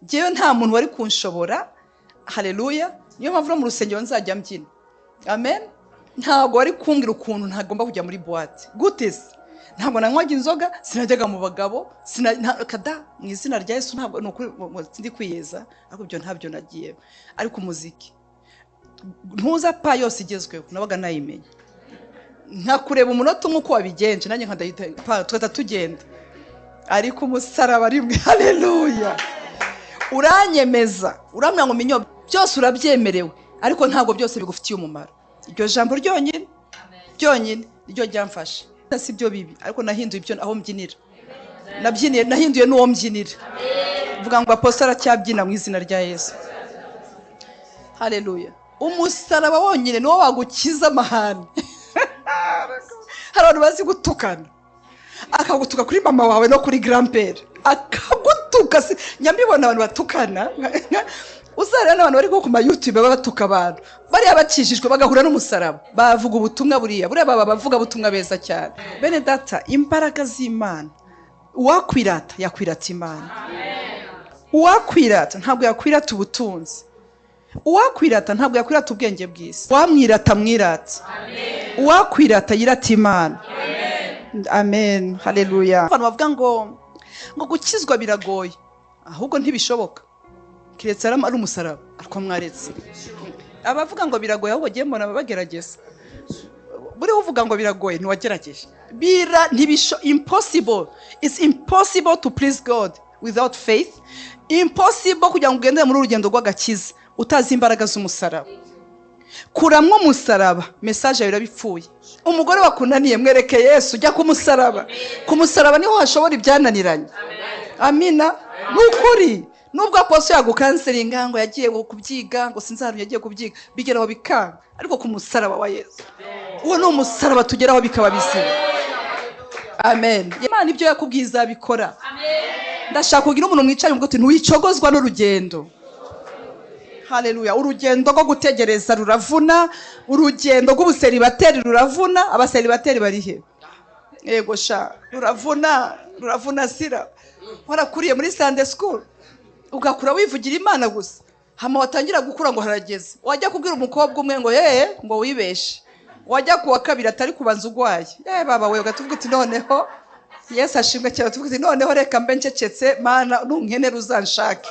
Ngewe nta muntu wari kunshobora. Haleluya. Niyo mpamvu no mu rusengero nzajya mbyina. Amen. Ntabwo wari kumbwira ukuntu ntagomba kujya muri boîte. Gute se? Ntabwo nanywaga inzoga, sinajyaga mu bagabo, kada mu izina rya Yesu, ntabwo ni ukuri ndi kwiyeza, ariko ibyo ntabyo nagiye. Ariko umuziki ntuza pa yose igezweho nabaga nayimenye, nkakureba umunota umwe uko wabigenje, nanjye nkadahita pa tugahita tugenda. Ariko umusaraba rimwe, haleluya, uranyemeza, urambwira ngo minyo byose urabyemerewe, ariko ntabwo byose bigufitiye umumaro. Iryo jambo ryonyine ryonyine ryo ryamfashe. Si byo bibi, ariko nahinduye ibyo aho mbyinira, nabyiniye, nahinduye n'uwo mbyinira. Vuga ngo apostle aracyabyina mu izina rya Yesu. Haleluya. Umusaraba wonyine niwo wagukiza amahane. Hari abantu bazi gutukana, akagutuka kuri mama wawe no kuri grand-père, akagutuka. Nyambibona abantu batukana, uzareba n'abantu bari ku ma YouTube baba batuka abantu, bariya bakijijwe bagahura n'umusaraba bavuga ubutumwa, buriya buriya baba bavuga ubutumwa beza cyane. Bene data, imbaraga z'Imana, uwakwirata yakwirata Imana, uwakwirata ntabwo yakwirata ubutunzi, uwakwirata ntabwo yakwirata ubwenge bw'isi, uwamwirata mwirata, uwakwirata yirata Imana. Amen. Haleluya. Abantu bavuga ngo gukizwa biragoye, ahubwo ntibishoboka kiretse ari umusaraba. Ariko mwaretse abavuga ngo biragoye, ahubwo bagiye mbona bagerageza. Buriya uvuga ngo biragoye ntiwagerageje. Bira ntibisho, impossible, it's impossible to please God without faith. Impossible kugira ngo ugendere muri urugendo rw'agakiza utazi imbaraga z'umusaraba. Kuramwo umusaraba, message yawe irabipfuye. Umugore wakunaniye mwereke Yesu, jya ku musaraba. Ku musaraba niho hashobora ibyananiranye. Amina. Ni ukuri, nubwo apostle yagukanseringa ngo yagiye kubyiga, ngo sinzi ahantu yagiye kubyiga, bigeraho bikanga, ariko ku musaraba wa Yesu, uwo ni umusaraba tugeraho bikaba bizima. Amen. Imana ibyo yakubwiye izabikora. Ndashaka kugira umuntu mwicaye ngo ntiwicogozwa n'urugendo. Haleluya. Urugendo rwo gutegereza ruravuna, urugendo rw'ubuseribateri ruravuna. Abaseribateri bari he? Yego sha, ruravuna, ruravuna. Sira warakuriye muri Sunday school, ugakura wivugira Imana gusa, hama watangira gukura ngo harageze, wajya kubwira umukobwa umwe ngo yee, ngo wibeshe, wajya kuwa kabiri atari kubanza urwaye, eh baba we, ugatuvuga uti noneho Yesu ashimwe cyane, tuvuga uti noneho reka mbe ncecetse, Mana nunkenera uzanshake.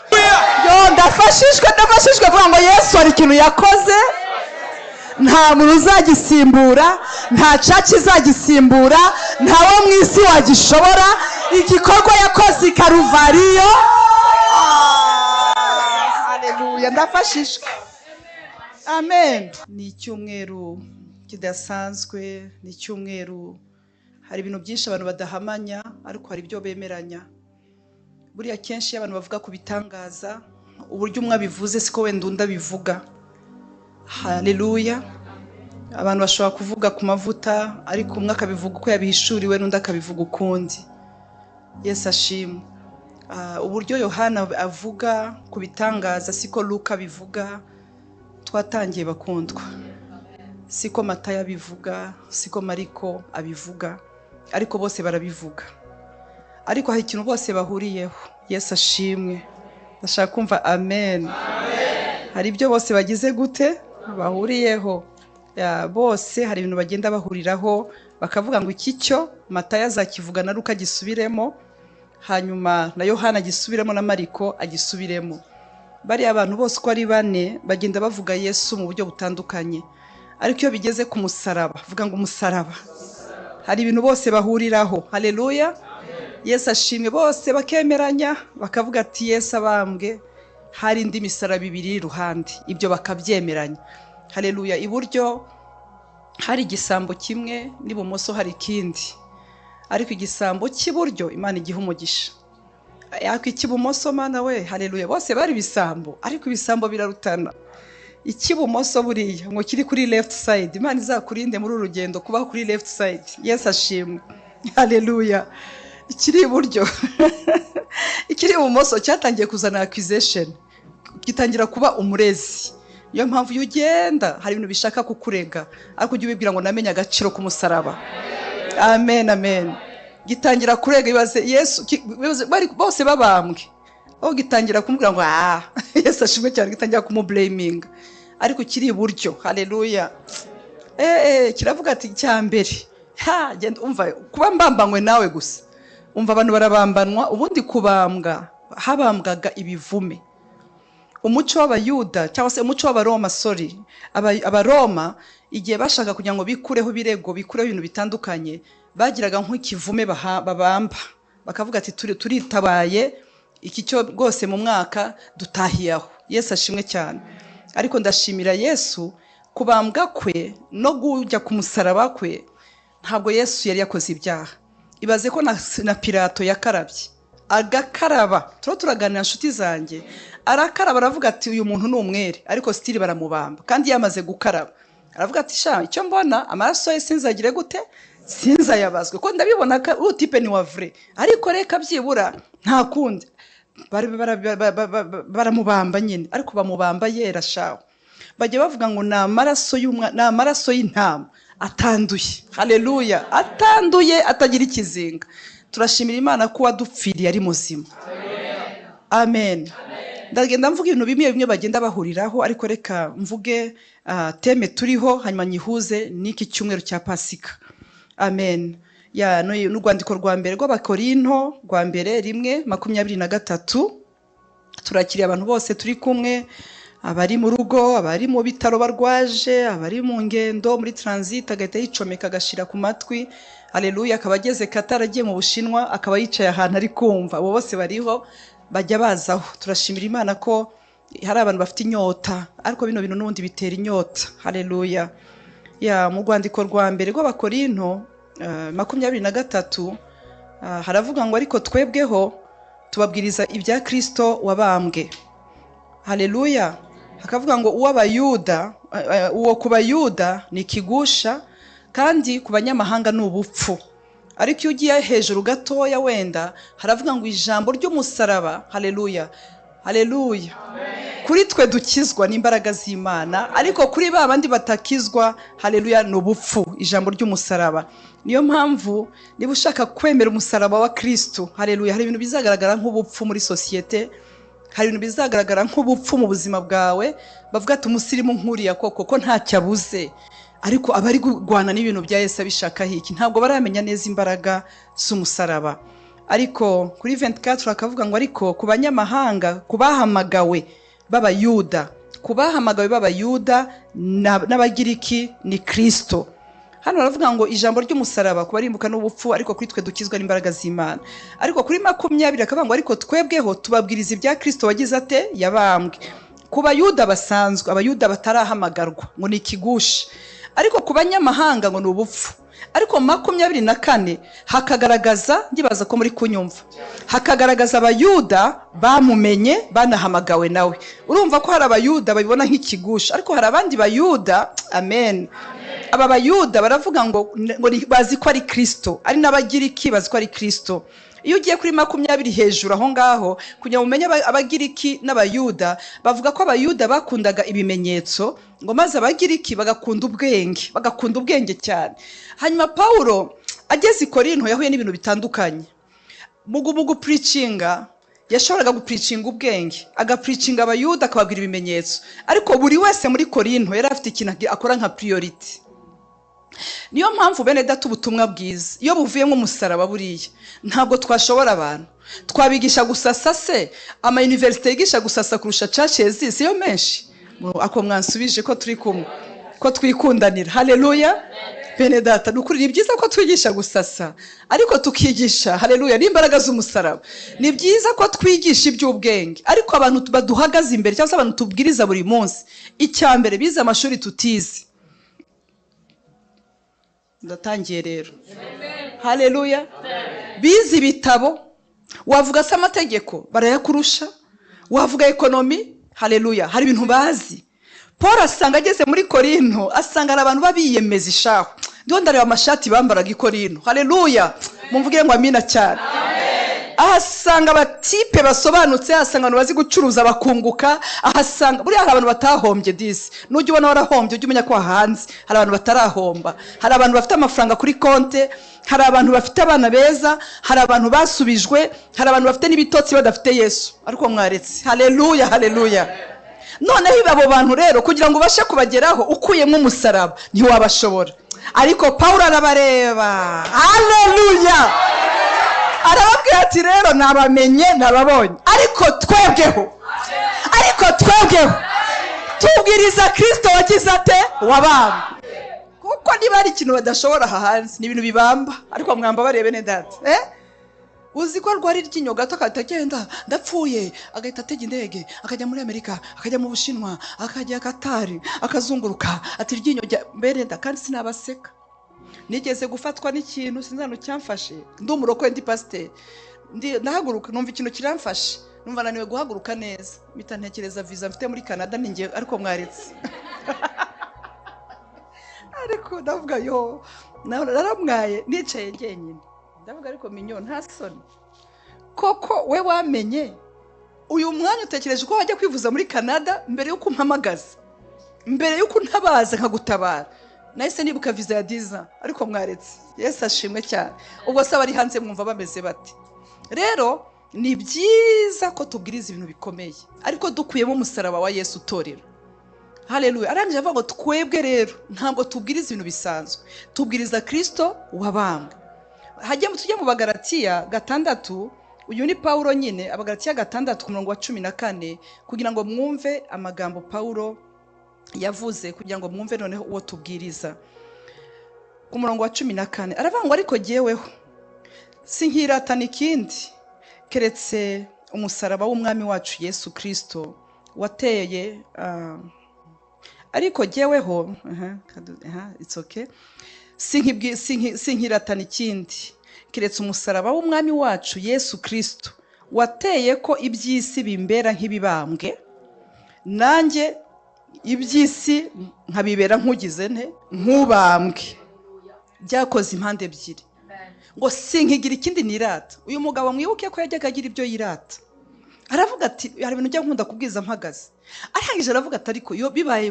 Yo, ndafashishwe, ndafashishwe. Kuvuga ngo Yesu hari ikintu yakoze, nta muntu uzagisimbura, nta church izagisimbura, nta wo mu isi wagishobora. Igikorwa yakoze i Karuvariyo. Haleluya, ndafashishwe. Amen. Ni icyumweru kidasanzwe, ni icyumweru hari ibintu byinshi abantu badahamanya, ariko hari ibyo bemeranya. Buriya kenshi iyo abantu bavuga ku bitangaza, uburyo umwe abivuze siko wenda undi abivuga. Haleluya. Abantu bashobora kuvuga ku mavuta, ariko umwe akabivuga uko yabihishuriwe n'undi akabivuga ukundi. Yesu ashimwe. Uburyo Yohana avuga ku bitangaza siko Luka abivuga. Twatangiye bakundwa, siko Matayo abivuga, siko Mariko abivuga, ariko bose barabivuga. Ariko hari ikintu bose bahuriyeho. Yesu ashimwe. Ndashaka kumva amen. Hari ibyo bose bagize gute bahuriyeho. Ya, bose hari ibintu bagenda bahuriraho, bakavuga ngo iki cyo Matayo azakivuga na Luka agisubiremo, hanyuma na Yohana agisubiremo, na Mariko agisubiremo. Bariya abantu bose uko ari bane bagenda bavuga Yesu mu buryo butandukanye, ariko iyo bigeze ku musaraba, vuga ngo umusaraba, hari ibintu bose bahuriraho. Haleluya. Yesu ashimwe. Bose bakemeranya bakavuga ati Yesu abambwe hari indi misaraba ibiri iruhande, ibyo bakabyemeranya. Haleluya. Iburyo hari igisambo kimwe, n'ibumoso hari ikindi, ariko igisambo cy'iburyo Imana igiha umugisha, ariko icy'ibumoso, Mana we, haleluya. Bose bari ibisambo, ariko ibisambo birarutana. Icy'ibumoso buriya ngo kiri kuri left side, Imana izakurinde muri uru rugendo kubaho kuri left side. Yesu ashimwe. Haleluya. Ikiri iburyo, ikiri ibumoso cyatangiye kuzana accusation, gitangira kuba umurezi. Niyo mpamvu iyo ugenda hari ibintu bishaka kukurega, ariko ujye ubibwira ngo namenye agaciro k'umusaraba. Amen, amen. Gitangira kurega. Ibaze Yesu, bari bose babambwe, Aho gitangira kumubwira ngo Yesu ashimwe cyane, gitangira kumublaminga, ariko kiri iburyo. Haleluya. Kiravuga ati cya mbere, ha genda umva kuba mbambanywe nawe gusa. Umva abantu barabambanwa, ubundi kubambwa habambwaga ibivume. Umuco w'Abayuda cyangwa se umuco w'Abaroma, sorry, Abaroma igihe bashaka kugira ngo bikureho ibirego, bikureho ibintu bitandukanye, bagiraga nk'ikivume babamba, bakavuga ati turitabaye iki cyo rwose mu mwaka dutahiye aho. Yesu ashimwe cyane. Ariko ndashimira Yesu kubambwa kwe no kujya ku musaraba kwe, ntabwo Yesu yari yakoze ibyaha. Ibaze ko na Pilato yakarabye, agakaraba. Turaganira inshuti zanjye, arakaraba aravuga ati uyu muntu ni umwere, ariko stili baramubamba kandi yamaze gukaraba. Aravuga ati sha icyo mbona amaraso ye sinzagire gute, sinzayabazwe, ko ndabibona ko utipe ni wa vrai, ariko reka byibura nta kundi. Baramubamba nyine, ariko bamubamba yera shawe. Bajya bavuga ngo ni amaraso y'umwana, ni amaraso y'intama atanduye. Haleluya, atanduye atagira ikizinga. Turashimira Imana ko wadupfiriye ari muzima. Amen. Ndagenda mvuga ibintu bimwe bimwe bagenda bahuriraho, ariko reka mvuge teme turiho hanyuma nyihuze n'iki cyumweru cya Pasika. Amen. Ya n'urwandiko rwa mbere rw'Abakorinto rwa mbere 1:23. Turakiriye abantu bose turi kumwe, abari mu rugo, abari mu bitaro barwaje, abari mu ngendo muri transit agahita yicomeka agashira ku matwi. Haleluya, akaba ageze Qatar agiye mu Bushinwa, akaba yicaye ahantu ari kumva. Abo bose bariho bajya bazaho. Turashimira Imana ko hari abantu bafite inyota, ariko bino bintu n'ubundi bitera inyota. Haleluya. Ya mu rwandiko rwa mbere rw'Abakorinto 23 haravuga ngo ariko twebweho tubabwiriza ibya Kristo wabambwe. Haleluya. Hakavuga ngo uw'Abayuda, uwo ku Bayuda ni kigusha, kandi ku banyamahanga ni ubupfu. Ariko iyo ugiye hejuru gatoya wenda haravuga ngo ijambo ry'umusaraba. Haleluya, haleluya. Kuri twe dukizwa n'imbaraga z'Imana, ariko kuri ba bandi batakizwa, haleluya, ni ubupfu ijambo ry'umusaraba. Niyo mpamvu niba ushaka kwemera umusaraba wa Kristo, haleluya, hari ibintu bizagaragara nk'ubupfu muri sosiyete, hari ibintu bizagaragara nk'ubupfu mu buzima bwawe, bavuga ati umusirimu nkuriya koko ko ntacyo abuze, ariko abari kurwana n'ibintu bya Yesu abishaka hiki, ntabwo baramenya neza imbaraga z'umusaraba. Ariko kuri 24 akavuga ngo ariko ku banyamahanga, kubahamagawe b'Abayuda, kubahamagawe b'Abayuda n'Abagiriki ni Kristo. Hano baravuga ngo ijambo ry'umusaraba kubarimbuka n'ubupfu, ariko kuri twe dukizwa n'imbaraga z'Imana. Ariko kuri 20 akavuga ngo ariko twebweho tubabwiriza ibya Kristo wagize ate, yabambwe. Ku Bayuda basanzwe, Abayuda batarahamagarwa, ngo ni ikigusha, ariko ku banyamahanga ngo ni ubupfu. Ariko 24 hakagaragaza, ndibaza ko muri kunyumva, hakagaragaza Abayuda bamumenye banahamagawe nawe. Urumva ko hari Abayuda babibona nk'ikigusha, ariko hari abandi Bayuda, amen. Aba Bayuda baravuga ngo bazi ko ari Kristo, ari n'Abagiriki bazi ko ari Kristo. Iyo ugiye kuri 20 hejuru aho ngaho kugira ngo umenye Abagiriki n'Abayuda, bavuga ko Abayuda bakundaga ibimenyetso, ngo maze Abagiriki bagakunda ubwenge, bagakunda ubwenge cyane. Hanyuma Paulo ageze i Korinto yahuye n'ibintu bitandukanye. Mu gupreachinga yashoboraga gupreachinga ubwenge, agapreachinga Abayuda akababwira ibimenyetso, ariko buri wese muri Korinto yari afite ikintu akora nka priority. Niyo mpamvu bene data ubutumwa bwiza iyo buvuye nk'umusaraba buriya ntabwo twashobora abantu twabigisha gusasa se ama university yigisha gusasa kurusha churches siyo menshi. Ako mwansubije ko turi kumwe, ko twikundanira. Haleluya. Bene data nukuri ni byiza ko twigisha gusasa, ariko tukigisha haleluya n'imbaraga z'umusaraba. Ni byiza ko twigisha iby'ubwenge, ariko abantu baduhagaze imbere cyangwa se abantu tubwiriza buri munsi, icya mbere bize amashuri tutize. Ndatangiye rero. Haleluya. Bize ibitabo, wavuga se amategeko barayakurusha, wavuga ekonomi, haleluya, hari ibintu bazi. Paul asanga ageze muri Korinto asanga ari abantu babiyemeza ishaho. Ndiho ndareba amashati bambaraga i Korinto. Haleluya. Mumvuge ngo amina cyane. Ahasanga abatipe basobanutse, ahasanga abantu bazi gucuruza bakunguka, ahasanga buriya hari abantu batahombye disi. Nujya ubona warahombye ujye umenya ko hanze hari abantu batarahomba, hari abantu bafite amafaranga kuri konte, hari abantu bafite abana beza, hari abantu basubijwe, hari abantu bafite n'ibitotsi badafite Yesu. Ariko mwaretse. Haleluya, haleluya. Noneho abo bantu rero kugira ngo ubashe kubageraho ukuyemo umusaraba ntiwabashobora. Ariko Pawulo arabareba, haleluya, arababwira ati rero nabamenye nababonye, ariko twebweho, ariko twebweho tubwiriza Kristo wagize ate? Wabambwe. Kuko niba hari ikintu badashobora aha hanze ni ibintu bibamba. Ariko mwamba barebe ne data, uzi ko rwari ryinyo gato akahita agenda ndapfuye, agahita atega indege akajya muri Amerika, akajya mu Bushinwa, akajya Katari, akazunguruka ati ryinyo mbere nda. Kandi sinabaseka, nigeze gufatwa n'ikintu sinzi ahantu cyamfashe, ndi umurokore ndi pasiteri, ndahaguruka numva ikintu kiramfashe, numva naniwe guhaguruka neza, mpita ntekereza viza mfite muri Canada ninjye. Ariko mwaretse. Ariko ndavuga yo naramwaye nicaye njyenyine, ndavuga ariko minyo nta soni koko we wamenye uyu mwanya utekereje ko wajya kwivuza muri Canada mbere y'uko umpamagaza, mbere y'uko untabaza nkagutabara. Nahise nibuka viza ya diza. Ariko mwaretse. Yesu ashimwe cyane. Ubwo se abari hanze mwumva bameze bate? Rero ni byiza ko tubwiriza ibintu bikomeye, ariko dukuyemo umusaraba wa Yesu utorero. Haleluya. Arangije avuga ngo twebwe rero ntabwo tubwiriza ibintu bisanzwe, tubwiriza Kristo wabambwe. Tujye mu Bagalatiya 6, uyu ni Pawulo nyine, Abagalatiya 6 ku murongo wa 14, kugira ngo mwumve amagambo Pawulo yavuze, kugira ngo mwumve noneho uwo tubwiriza. Ku murongo wa 14 aravuga ngo ariko jyeweho sinkiratana ikindi keretse umusaraba w'umwami wacu Yesu Kristo wateye. Ariko jyeweho it's okay, sinkiratana ikindi keretse umusaraba w'umwami wacu Yesu Kristo wateye ko iby'isi bimbera nk'ibibambwe, nanjye iby'isi nkabibera nkugize nte nk'ubambwe. Byakoze impande ebyiri. Ngo sinkigira ikindi nirata. Uyu mugabo mwibuke ko yajyaga agira ibyo yirata. Aravuga ati hari ibintu njya nkunda kubwiza mpagaze. Arangije aravuga ati ariko iyo bibaye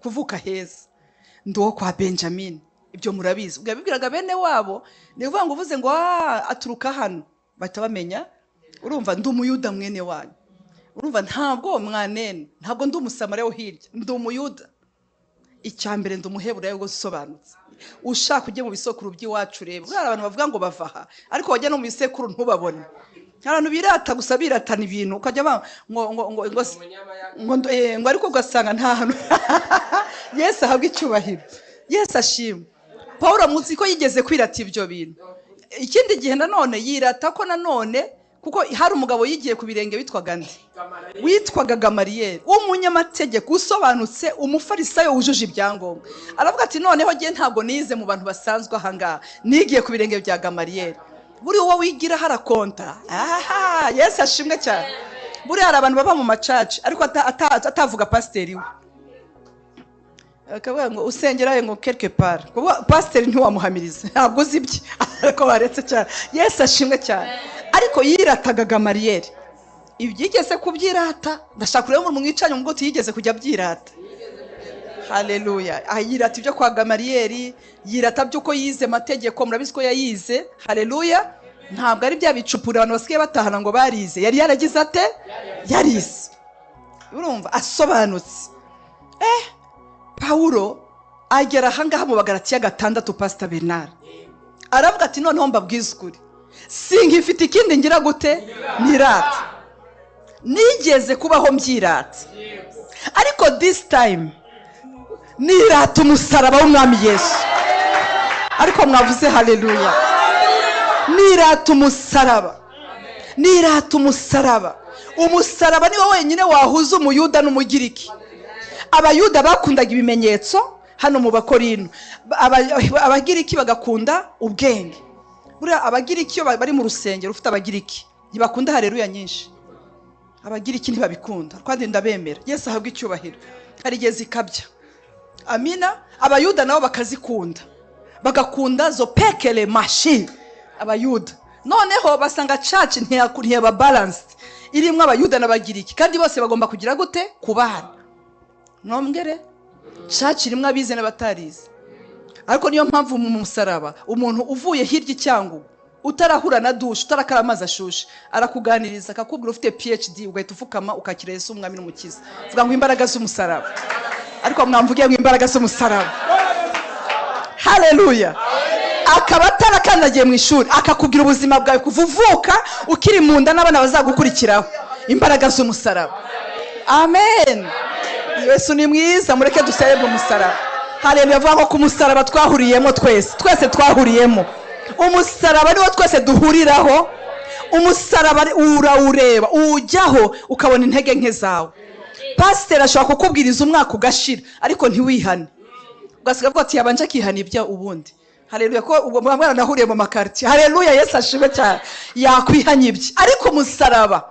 kuvuka heza ndi uwo kwa Benjamin, ibyo murabizi. Ubwo yabibwiraga bene wabo, ni ukuvuga ngo uvuze ngo aturuka hano bahita bamenya, urumva ndi umuyuda mwene wanyu, urumva ntabwo mwanene, ntabwo ndi umusamariya wo hirya, ndi umuyuda. Icya mbere ndi umuheburayo usobanutse. Ushaka ujye mu bisekuru by'iwacu reba, hari abantu bavuga ngo bava aha, ariko wajya no mu bisekuru ntubabone. Hari abantu birata gusa, biratana ibintu, ukajya ngo ariko ugasanga nta hantu. Yesu ahabwe icyubahiro, Yesu ashimwe. Pawulo muzi ko yigeze kwirata ibyo bintu. Ikindi gihe nanone yirata ko nanone kuko hari umugabo yigiye ku birenge witwaga nde? Witwaga Gamariyeri, umunyamategeko usobanutse, umufarisayo wujuje ibyangombwa. Aravuga ati noneho ngiye ntabwo nize mu bantu basanzwe aha ngaha, nigiye ku birenge bya Gamariyeri. Buri uwo wigira harakonta. Aha, Yesu ashimwe cyane. Buri hari abantu baba mu macaci ariko atavuga pasiteri we, akavuga ngo usengerayo ngo quelque part, kuko pasiteri ntiwamuhamiriza, ntabwo uzi ibye. Ariko baretse cyane. Yesu ashimwe cyane. Ariko yirataga Gamariyeri. Ibyigeze kubyirata, ndashaka kureba umuntu mwicanye ngo yigeze kujya byirata. Haleluya. Yirata ibyo kwa Gamariyeri, yirata by'uko yize amategeko, murabizi ko yayize. Haleluya. Ntabwo ari bya bicupura abantu basigaye batahana ngo barize. Yari yaragize ate? Yarize. Urumva asobanutse. Pawulo agera ahangaha mu Bagalatiya 6, Pastor Bernard aravuga ati noneho mbabwize ukuri, sinkifite ikindi ngira gute nirata, nigeze kubaho mbyirata, ariko this time nirata umusaraba w'umwami Yesu. Ariko mwavuze haleluya. Nirata umusaraba, nirata umusaraba. Umusaraba niwo wenyine wahuza umuyuda n'umugiriki. Abayuda bakundaga ibimenyetso hano mu Bakorino, abagiriki bagakunda ubwenge. Buriya abagiriki iyo bari mu rusengero ufite abagiriki ntibakunda haleluya nyinshi, abagiriki ntibabikunda, kandi ndabemera. Yesu ahabwe icyubahiro. Hari igihe zikabya. Amina. Abayuda nabo bakazikunda, bagakunda zo pekele mashi. Abayuda Noneho basanga church ntiyaba balanced, irimo abayuda n'abagiriki, kandi bose bagomba kugira gute? Kubana. Mwongere church irimo abize n'abatarize. Ariko niyo mpamvu mu musaraba umuntu uvuye hirya icyangugu utarahura na dushe, utarakara amazi ashushe, arakuganiriza akakubwira ufite PhD, ugahita ufukama ukakira Yesu umwami n'umukiza. Vuga ngo imbaraga z'umusaraba. Ariko mwamvugiye ngo imbaraga z'umusaraba. Haleluya. Akaba atarakandagiye mu ishuri, akakubwira ubuzima bwawe kuva uvuka ukiri mu nda n'abana bazagukurikiraho. Imbaraga z'umusaraba. Amen. Yesu ni mwiza, mureke duserebe umusaraba. Haleluya. Vuga ngo ku musaraba twahuriyemo twese, twese twahuriyemo. Umusaraba niwo twese duhuriraho. Umusaraba urawureba, ujyaho ukabona intege nke zawe. Pasiteri ashobora kukubwiriza umwaka ugashira, ariko ntiwihane, ugasiga avuga ati yabanje akihana ibyo ubundi. Haleluya. Ko ubwo mwana nahuriye mu makartier. Haleluya, Yesu ashimwe cyane. Yakwihanye ibye. Ariko umusaraba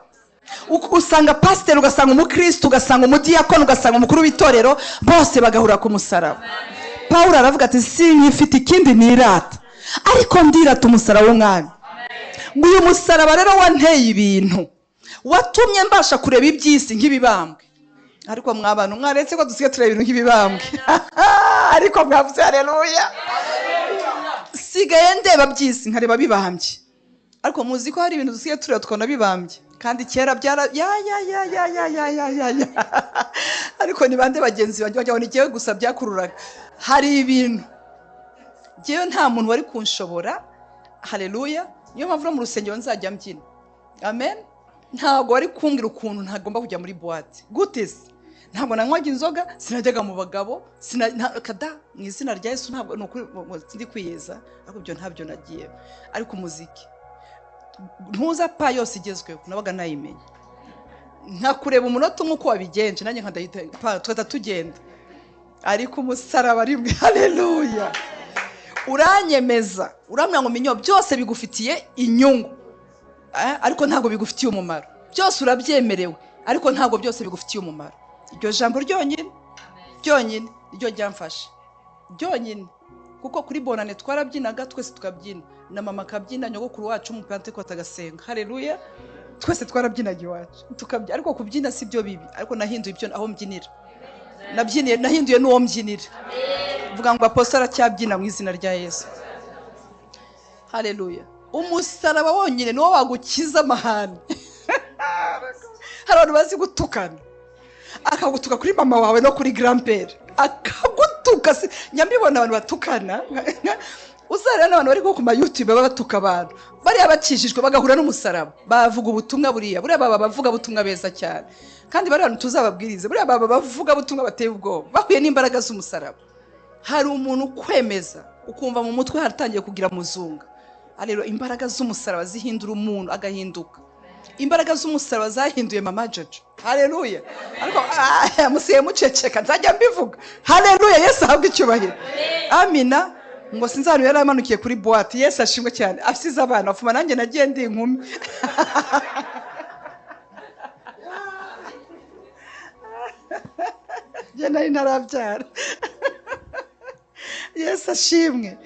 usanga pasiteri, ugasanga umukristo, ugasanga umudiyakoni, ugasanga umukuru w'itorero, bose bagahura ku musaraba. Pawulo aravuga ati sinkifite ikindi nirata, ariko ndirata umusaraba w'umwami. Ngo uyu musaraba rero wanteye ibintu, watumye mbasha kureba iby'isi nk'ibibambwe. Ariko mwabantu mwaretse ko dusigaye tureba ibintu nk'ibibambwe. Ariko mwavuze haleluya. Sigaye ndeba by'isi nkareba bibambye. Ariko muzi ko hari ibintu dusigaye tureba tukabona bibambye, kandi kera byara ya ya ya ya ya ya ya ya ya. Ariko ni bande bagenzi banjye bajya ngo gusa byakururaga. Hari ibintu njyewe nta muntu wari kunshobora. Haleluya. Niyo mpamvu no mu rusengero nzajya mbyina. Amen. Ntabwo wari kumbwira ukuntu ntagomba kujya muri boîte. Gute se? Ntabwo nanywaga inzoga, sinajyaga mu bagabo, kada mu izina rya Yesu ntabwo nukuri ndi kwiyeza, ariko ibyo ntabyo nagiye. Ariko umuziki ntuza pa yose igezweho nabaga nayimenye, nkakureba umunota umwe uko wabigenje nanjye nkadahita pa twata tugenda. Ariko umusaraba rimwe, haleluya, uranyemeza, uramya ngo minyo byose bigufitiye inyungu, ariko ntabwo bigufitiye umumaro. Byose urabyemerewe, ariko ntabwo byose bigufitiye umumaro. Iryo jambo ryonyine ryonyine ryo ryamfashe ryonyine, kuko kuri bonane twarabyinaga twese tukabyina, na mama akabyina, nyogokuru wacu mu Pentecote agasenga. Haleluya. Twese twarabyinaga iwacu tukabyina. Ariko kubyina si byo bibi, ariko nahinduye ibyo aho mbyinira, nabyiniye nahinduye n'uwo mbyinira. Vuga ngo apostle aracyabyina mu izina rya Yesu. Haleluya. Umusaraba wonyine niwo wagukiza amahane. Hari abantu bazi gutukana, akagutuka kuri mama wawe no kuri grand-père, akagutuka. Nyambibona abantu batukana, uzareba n'abantu bari ku ma YouTube baba batuka abantu, bariya bakijijwe bagahura n'umusaraba, bavuga ubutumwa buriya buriya baba bavuga butumwa beza cyane, kandi bari abantu tuzababwirize, buriya baba bavuga butumwa bateye ubwoba, bahuye n'imbaraga z'umusaraba. Hari umuntu ukwemeza ukumva mu mutwe haratangiye kugira muzunga. Rero imbaraga z'umusaraba zihindura umuntu agahinduka. Imbaraga z'umusaraba zahinduye mama Jojo. Haleluya. Ariko musiye muceceka nzajya mbivuga. Haleluya, Yesu ahabwe icyubahiro. Amina. Ngo sinzanu yaramanukiye kuri boîte. Yesu ashimwe cyane. Afisize abana afuma nanjye nagiye ndi inkumi. Je nari narabyara. Yesu ashimwe.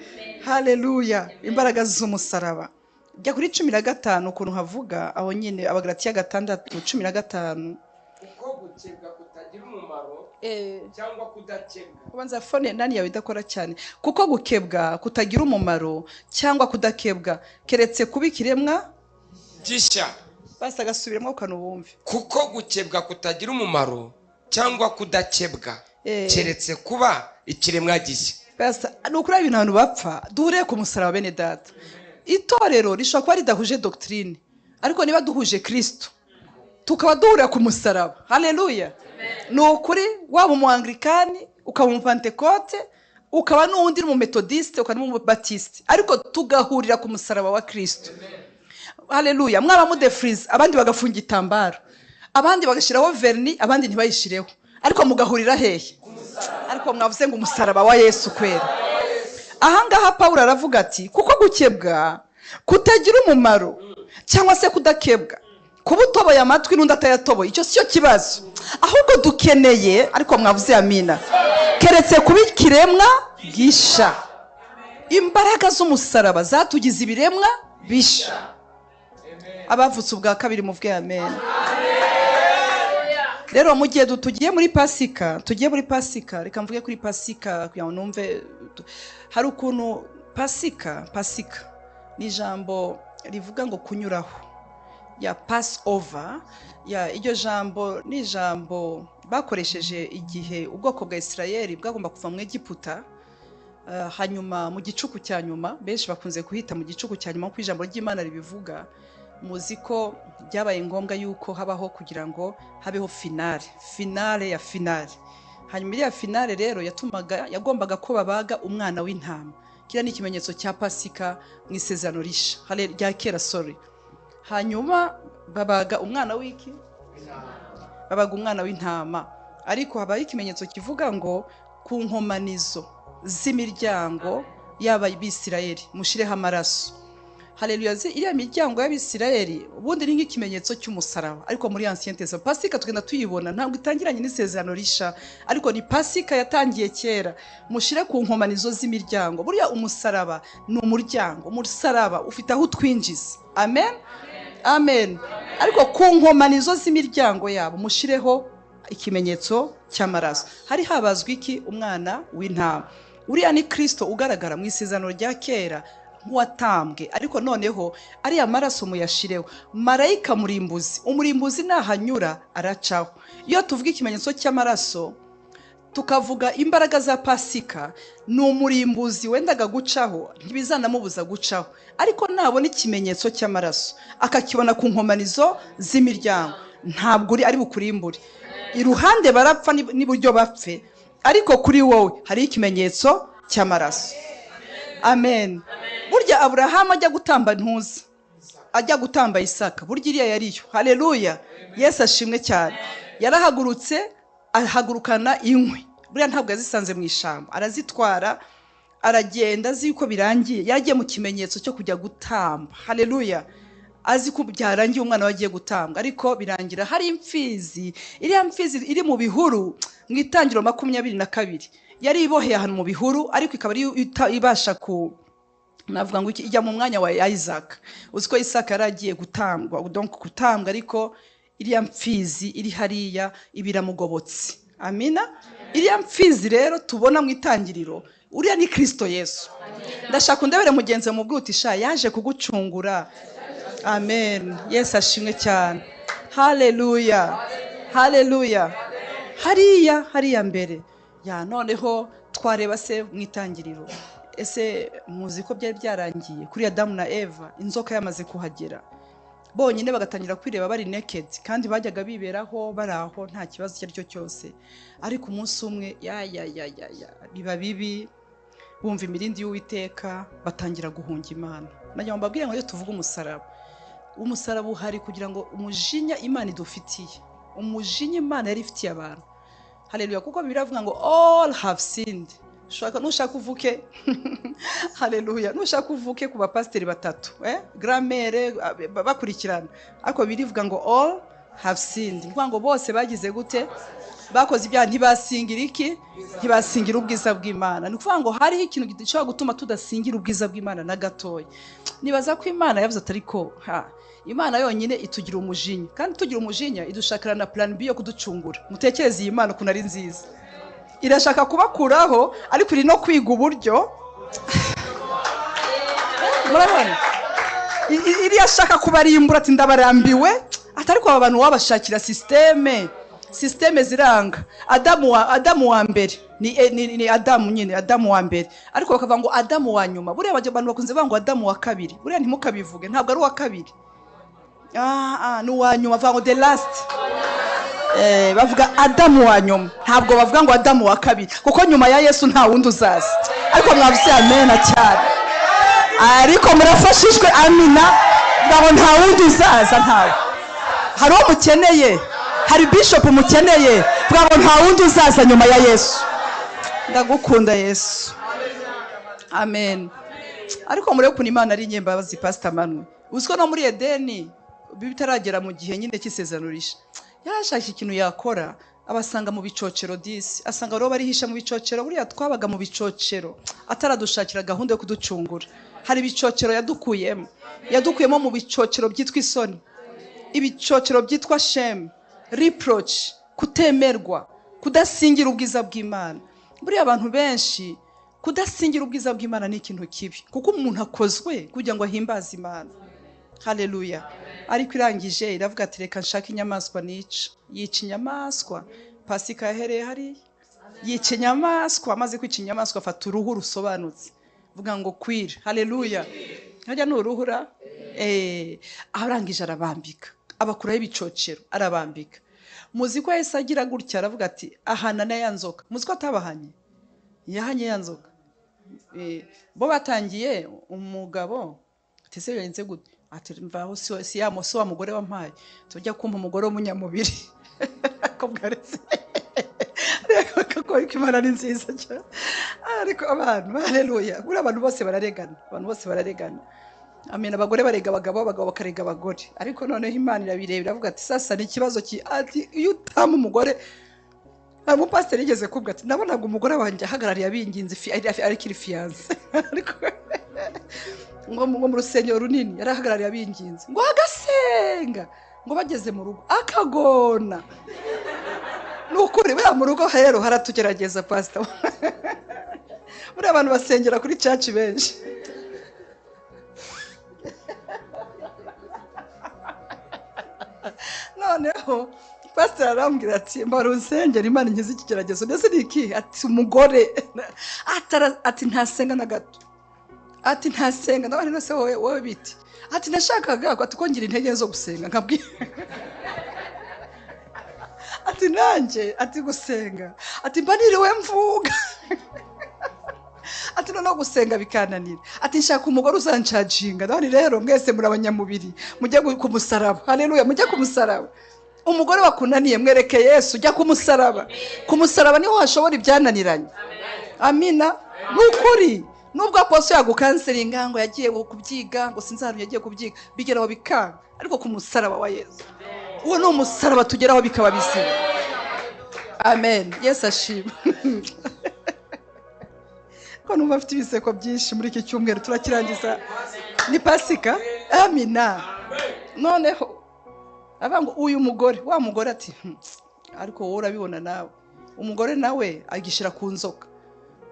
Haleluya. Imbaraga z'umusaraba. Jya kuri 15 ukuntu havuga aho nyine Abagalatiya 6:15. Uko gukebwa kutagira umumaro cyangwa kudakebwa. Kubanza phone nani yawe idakora cyane. Kuko gukebwa kutagira umumaro cyangwa kudakebwa keretse kuba ikiremwa gishya. Basi agasubiramo ukanubumve. Kuko gukebwa kutagira umumaro cyangwa kudakebwa keretse kuba ikiremwa gishya. Basi nukuri ibintu abantu bapfa duhure ku musaraba bene data. Itorero rishobora kuba ridahuje doctrine, ariko niba duhuje Kristo tukaba duhurira ku musaraba. Haleluya. Ni ukuri waba umuanglikani, ukaba umupentekote, ukaba n'undi mu metodiste, ukaba n'umubatiste, ariko tugahurira ku musaraba wa Kristo. Haleluya. Mwaba mudefrize, abandi bagafunga igitambaro, abandi bagashiraho verni, abandi ntibayishireho, ariko mugahurira hehe? Ariko mwavuze ngo umusaraba wa Yesu kwera. Ahangaha Pawulo aravuga ati kuko gukebwa kutagira umumaro cyangwa se kudakebwa, kuba utoboye amatwi n'undi atayatoboye, icyo si cyo kibazo, ahubwo dukeneye, ariko mwavuze amina, keretse kuba ikiremwa gisha. Imbaraga z'umusaraba zatugize ibiremwa bisha. Abavutse ubwa kabiri muvuge amen. Rero mu gihe tugiye muri Pasika, reka mvuge kuri Pasika kugira ngo numve. Hari ukuntu Pasika ni ijambo rivuga ngo kunyuraho, ya pass over. Ya iryo jambo ni ijambo bakoresheje igihe ubwoko bwa Isirayeli bwagomba kuva mu Egiputa, hanyuma mu gicuku cya nyuma, benshi bakunze kuhita mu gicuku cya nyuma kuko ijambo ry'Imana ribivuga. Muzi ko byabaye ngombwa yuko habaho kugira ngo habeho finale ya finale. Hanyuma iriya finale rero yagombaga ko babaga umwana w'intama. Kiriya ni ikimenyetso cya Pasika mu isezerano risha rya kera, sorry. Hanyuma babaga umwana w'iki? Babaga umwana w'intama. Ariko habaho ikimenyetso kivuga ngo ku nkomanizo z'imiryango y'Abisirayeli mushireho amaraso. Haleluya. Iriya miryango y'Abisirayeli ubundi ni nk'ikimenyetso cy'umusaraba, ariko muri Ancien Testament Pasika tugenda tuyibona, ntabwo itangiranye n'isezerano risha, ariko ni Pasika yatangiye kera. Mushire ku nkomanizo z'imiryango. Buriya umusaraba ni umuryango, umusaraba ufite aho utwinjiza. Amen, amen. Ariko ku nkomanizo z'imiryango yabo mushireho ikimenyetso cy'amaraso. Hari habazwe iki? Umwana w'intama. Uriya ni Kristo ugaragara mu isezerano rya kera nk'uwatambwe, ariko noneho ariya maraso muyashireho. Marayika murimbuzi, umurimbuzi nahanyura aracaho. Iyo tuvuga ikimenyetso cy'amaraso tukavuga imbaraga za Pasika, ni umurimbuzi wendaga gucaho, ntibizanamubuza gucaho, ariko nabona ikimenyetso cy'amaraso akakibona ku nkomanizo z'imiryango, ntabwo ari bukurimbure. Iruhande barapfa n'iburyo bapfe, ariko kuri wowe hari ikimenyetso cy'amaraso. Amen. Burya Aburahamu ajya gutamba ntuza, ajya gutamba Isaka, burya iriya yariyo. Haleluya, Yesu ashimwe cyane. Yarahagurutse ahagurukana inkwi, buriya ntabwo yazisanze mu ishyamba, arazitwara aragenda azi yuko birangiye. Yagiye mu kimenyetso cyo kujya gutamba. Haleluya, azi ko byarangiye umwana we agiye gutambwa, ariko birangira hari imfizi. Iriya mfizi iri mu bihuru mu itangiro 22 yari iboheye ahantu mu bihuru, ariko ikaba ari ibasha ku navuga ngo ijya mu mwanya wa Isaac. Uzi ko Isaac yari agiye gutambwa, donc gutambwa, ariko iriya mfizi iri hariya ibiramugobotse. Amina. Iriya mfizi rero tubona mu itangiriro, uriya ni Kristo Yesu. Ndashaka undebere mugenzi mu bwutisha yaje kugucungura. Amen. Yesu ashimwe cyane. Haleluya, haleluya. Hariya mbere ya noneho twareba se mu itangiriro. Ese muzi ko byari byarangiye kuri Adamu na Eva, inzoka yamaze kuhagera, bonyine bagatangira kwireba bari naked, kandi bajyaga biberaho bari aho nta kibazo icyo ari cyo cyose. Ariko umunsi umwe ya ya ya ya ya biba bibi, bumva imirindi y'Uwiteka, batangira guhunga Imana. Najya mbabwira ngo iyo tuvuga umusaraba, umusaraba uhari kugira ngo umujinya Imana idufitiye, umujinya Imana yari ifitiye abantu. Haleluya, kuko Bibiliya ivuga ngo all have sinned. Ushaka nushaka uvuke haleluya, nushaka uvuke ku bapasiteri batatu, gramere bakurikirana, ariko birivuga ngo all have sinned. Ngo ngo bose bagize gute? Bakoze ibyaha, ntibasingira iki? Ntibasingira ubwiza bw'Imana. Ni ukuvuga ngo hariho ikintu gishobora gutuma tudasingira ubwiza bw'Imana na gatoya. Nibaza ko Imana yavuze atari ko Imana yonyine itugira umujinya, kandi tugira umujinya idushakira na plan B yo kuducungura. Mutekereze iyi Imana ukuntu ari nziza, irashaka kubakuraho, ariko iri no kwiga uburyo. Murabona iri yashaka kubarimbura, ati ndabarambiwe, atari ko aba bantu wabashakira systeme ziranga. Adamu wa mbere ni Adamu nyine, Adamu wa mbere, ariko bakavuga ngo Adamu wa nyuma. Buriya abantu bakunze bavuga ngo Adamu wa kabiri, buriya ntimukabivuge, ntabwo ari uwa kabiri, ni uwa nyuma. Bavuga ngo the last, bavuga Adamu wa nyuma, ntabwo bavuga ngo Adamu wa kabiri, kuko nyuma ya Yesu nta wundi uzaza. Ariko mwavuze amen cyane, ariko murafashijwe, amina. Ngo nta wundi uzaza, ntawe. Hari uwo mukeneye, hari bishop mukeneye, ngo nta wundi uzaza nyuma ya Yesu. Ndagukunda Yesu, amen. Ariko murebe ukuntu Imana ari inyembabazi. Pastor Manwe, uziko no muri Edeni bitaragera mu gihe nyine cy'isezerano risha, yarashaka ikintu yakora, abasanga mu bicocero disi, asanga rero barihisha mu bicocero. Buriya twabaga mu bicocero ataradushakira gahunda yo kuducungura. Hari ibicocero yadukuyemo. Yadukuyemo mu bicocero byitwa isoni, ibicocero byitwa shame, reproach, kutemerwa, kudasingira ubwiza bw'Imana. Buriya abantu benshi kudasingira ubwiza bw'Imana ni ikintu kibi, kuko umuntu akozwe kugira ngo ahimbaze Imana. Haleluya. Ariko irangije iravuga ati reka nshake inyamaswa nica. Yica inyamaswa. Pasika yahereye hariya. Yica inyamaswa, amaze kwica inyamaswa afata uruhu rusobanutse. Vuga ngo kwira. Haleluya. Hajya n'uruhura. Arangije arabambika. Abakuraho ibicocero arabambika. Muzi ko Yesu agira gutya aravuga ati ahana na ya nzoka. Muzi ko atabahanye? Yahanye ya nzoka. Bo batangiye umugabo ati se birenze gute? Ati mvaho si ya wa mugore wampaye. Tujya kumpa umugore w'umunyamubiri. Ko bwaretse. Ariko Imana ni nziza cyane. Ariko abantu, haleluya. Buriya abantu bose bararegana. Abantu bose bararegana. Amen. Abagore barega abagabo, abagabo bakarega abagore. Ariko noneho Imana irabireba iravuga ati sasa ni ikibazo ki ati iyo utama umugore. Umupasiteri yigeze kuvuga ati nabonaga umugore wanjye ahagarariye abinginzi ariko iri fiyanse. Ariko ngo mu rusengero runini yarahagarariye abinginzi ngo agasenga ngo bageze mu rugo akagona. Nukuri buriya mu rugo rero haratugerageza pastor. Buriya abantu basengera kuri church benshi. Noneho pastor arambwira ati mbara unsengera Imana inkize ikigeragezo. Ndetse ni iki? Ati umugore ati ntasenga na gato. Ati ntasenga. Ndabona nose wowe biti. Ati nashakaga ati kongera intege zo gusenga nkabwira. Ati nanjye ati gusenga. Ati mba niriwe mvuga. Ati noneho gusenga bikananira. Ati nshaka umugore uzancajinga. Ndabona rero mwese muri abanyamubiri mujye ku musaraba. Haleluya, mujye ku musaraba. Umugore wakunaniye mwereke Yesu, ujya ku musaraba. Ku musaraba niho hashobora ibyananiranye. Amina. Nukuri nubwo aposto yagukanseringa ngo yagiye kubyiga ngo sinzi ahantu yagiye kubyiga bigeraho bikanga, ariko ku musaraba wa Yesu, uwo ni umusaraba tugeraho bikaba bizima. Amen. Yesu ashima. Ko numva afite ibiseko byinshi muri iki cyumweru turakirangiza ni Pasika. Amina. Noneho avango uyu mugore wa mugore ati ariko wowe urabibona nawe. Umugore nawe agishira ku nzoka.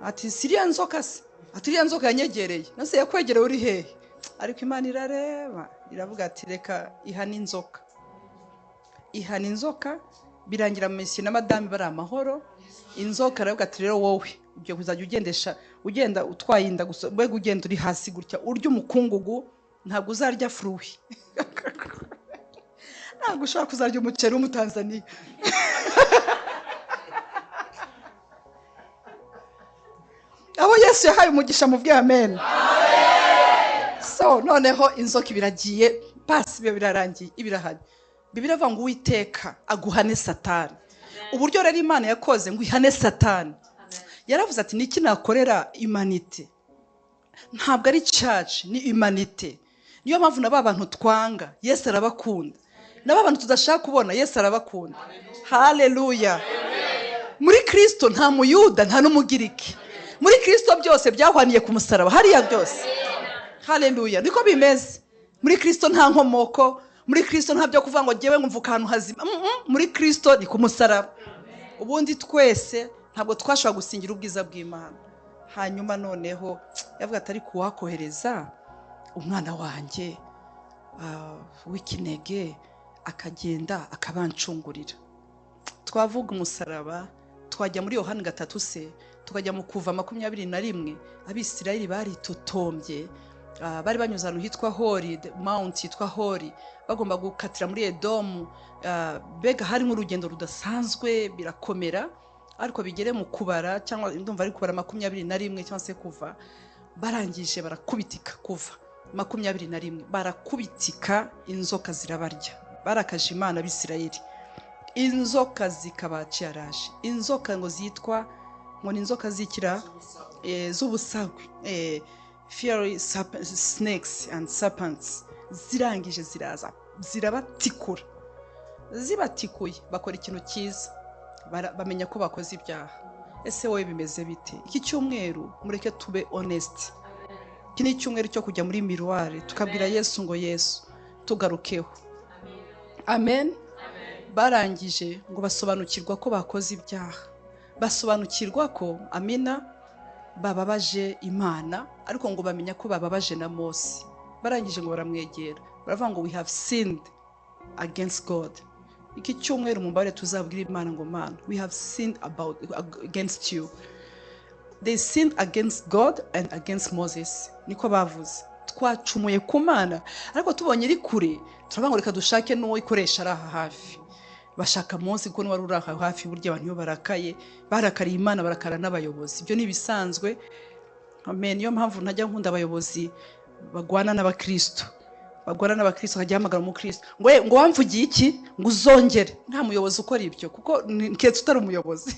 Ati siriya nzoka se? Ati iriya nzoka yanyegereye. Nase yakwegereye uri hehe? Ariko Imana irareba iravuga ati reka ihana inzoka. Ihana inzoka birangira monsieur na madame bari amahoro. Inzoka aravuga ati rero wowe ugiye kuzajya ugendesha ugenda utwaye inda gusa mbega ugenda uri hasi gutya urya umukungugu ntabwo uzarya fruit. Ntabwo ushobora kuzarya umuceri w'umutanzania. Abo Yesu yahaye umugisha mubwiye amen. So noneho inzoka ibiragiye pasi biba birarangiye ibirahanye. Bibiliya ivuga ngo Uwiteka aguhane Satani. Uburyo rero Imana yakoze ngo ihane Satani. Yaravuze ati niki nakorera humanité? Ntabwo ari church, ni humanité. Niyo mpamvu na ba bantu twanga Yesu arabakunda. Na ba bantu tudashaka kubona Yesu arabakunda. Haleluya. Muri Kristo nta muyuda nta n'umugiriki. Muri Kristo byose byahwaniye ku musaraba hariya byose. Haleluya. Niko bimeze. Muri Kristo nta nkomoko, muri Kristo nta byo kuvuga ngo ngewe ngumvuka ahantu hazima. Muri Kristo ni ku musaraba. Ubundi twese ntabwo twashobora gusingira ubwiza bw'Imana. Hanyuma noneho yavuga ati ariko uwakohereza umwana wanjye w'ikinege akagenda akabancungurira. Twavuga umusaraba twajya muri Yohana 3 se tukajya mu kuva 21. Abisirayeli baritotombye, bari banyuze ahantu hitwa Hori, mount yitwa Hori, bagomba gukatira muri Edomu. Bega harimo urugendo rudasanzwe birakomera, ariko bigere mu kubara cyangwa ndumva ari kubara 21 cyangwa se kuva, barangije barakubitika kuva 21 barakubitika, inzoka zirabarya. Barakaje Imana abisirayeli, inzoka zikabaciyaraje. Inzoka ngo zitwa ngo ni inzoka zikira z'ubusagwe, fiery snakes and serpents. Zirangije ziraza zirabatikura. Zibatikuye bakora ikintu cyiza, bamenya ko bakoze ibyaha. Ese wowe bimeze bite? Iki cyumweru mureke tube honest. Iki ni icyumweru cyo kujya muri miruwari tukabwira Yesu ngo Yesu tugarukeho. Amen. Barangije ngo basobanukirwa ko bakoze ibyaha, basobanukirwa ko amina bababaje Imana, ariko ngo bamenya ko bababaje na Mose. Barangije ngo baramwegera baravuga ngo we have sinned against God. Iki cyumweru mubare tuzabwira Imana ngo Mana, we have sinned about against you. They sinned against God and against Moses. Niko bavuze, twacumuye ku Mana, ariko tubonye iri kure turavuga ngo reka dushake n'uwo ikoresha ari aha hafi. Bashaka Mose kuko wari uri aha hafi. Burya abantu iyo barakaye barakariye Imana, barakara n'abayobozi, ibyo ni ibisanzwe. Amen. Niyo mpamvu ntajya nkunda abayobozi bagwana n'abakristo, bagwana n'abakristo akajya ahamagara umukristo ngo "Eh, ngo wamvugiye iki, ngo uzongere." Nta muyobozi ukora ibyo, kuko keretse utari umuyobozi.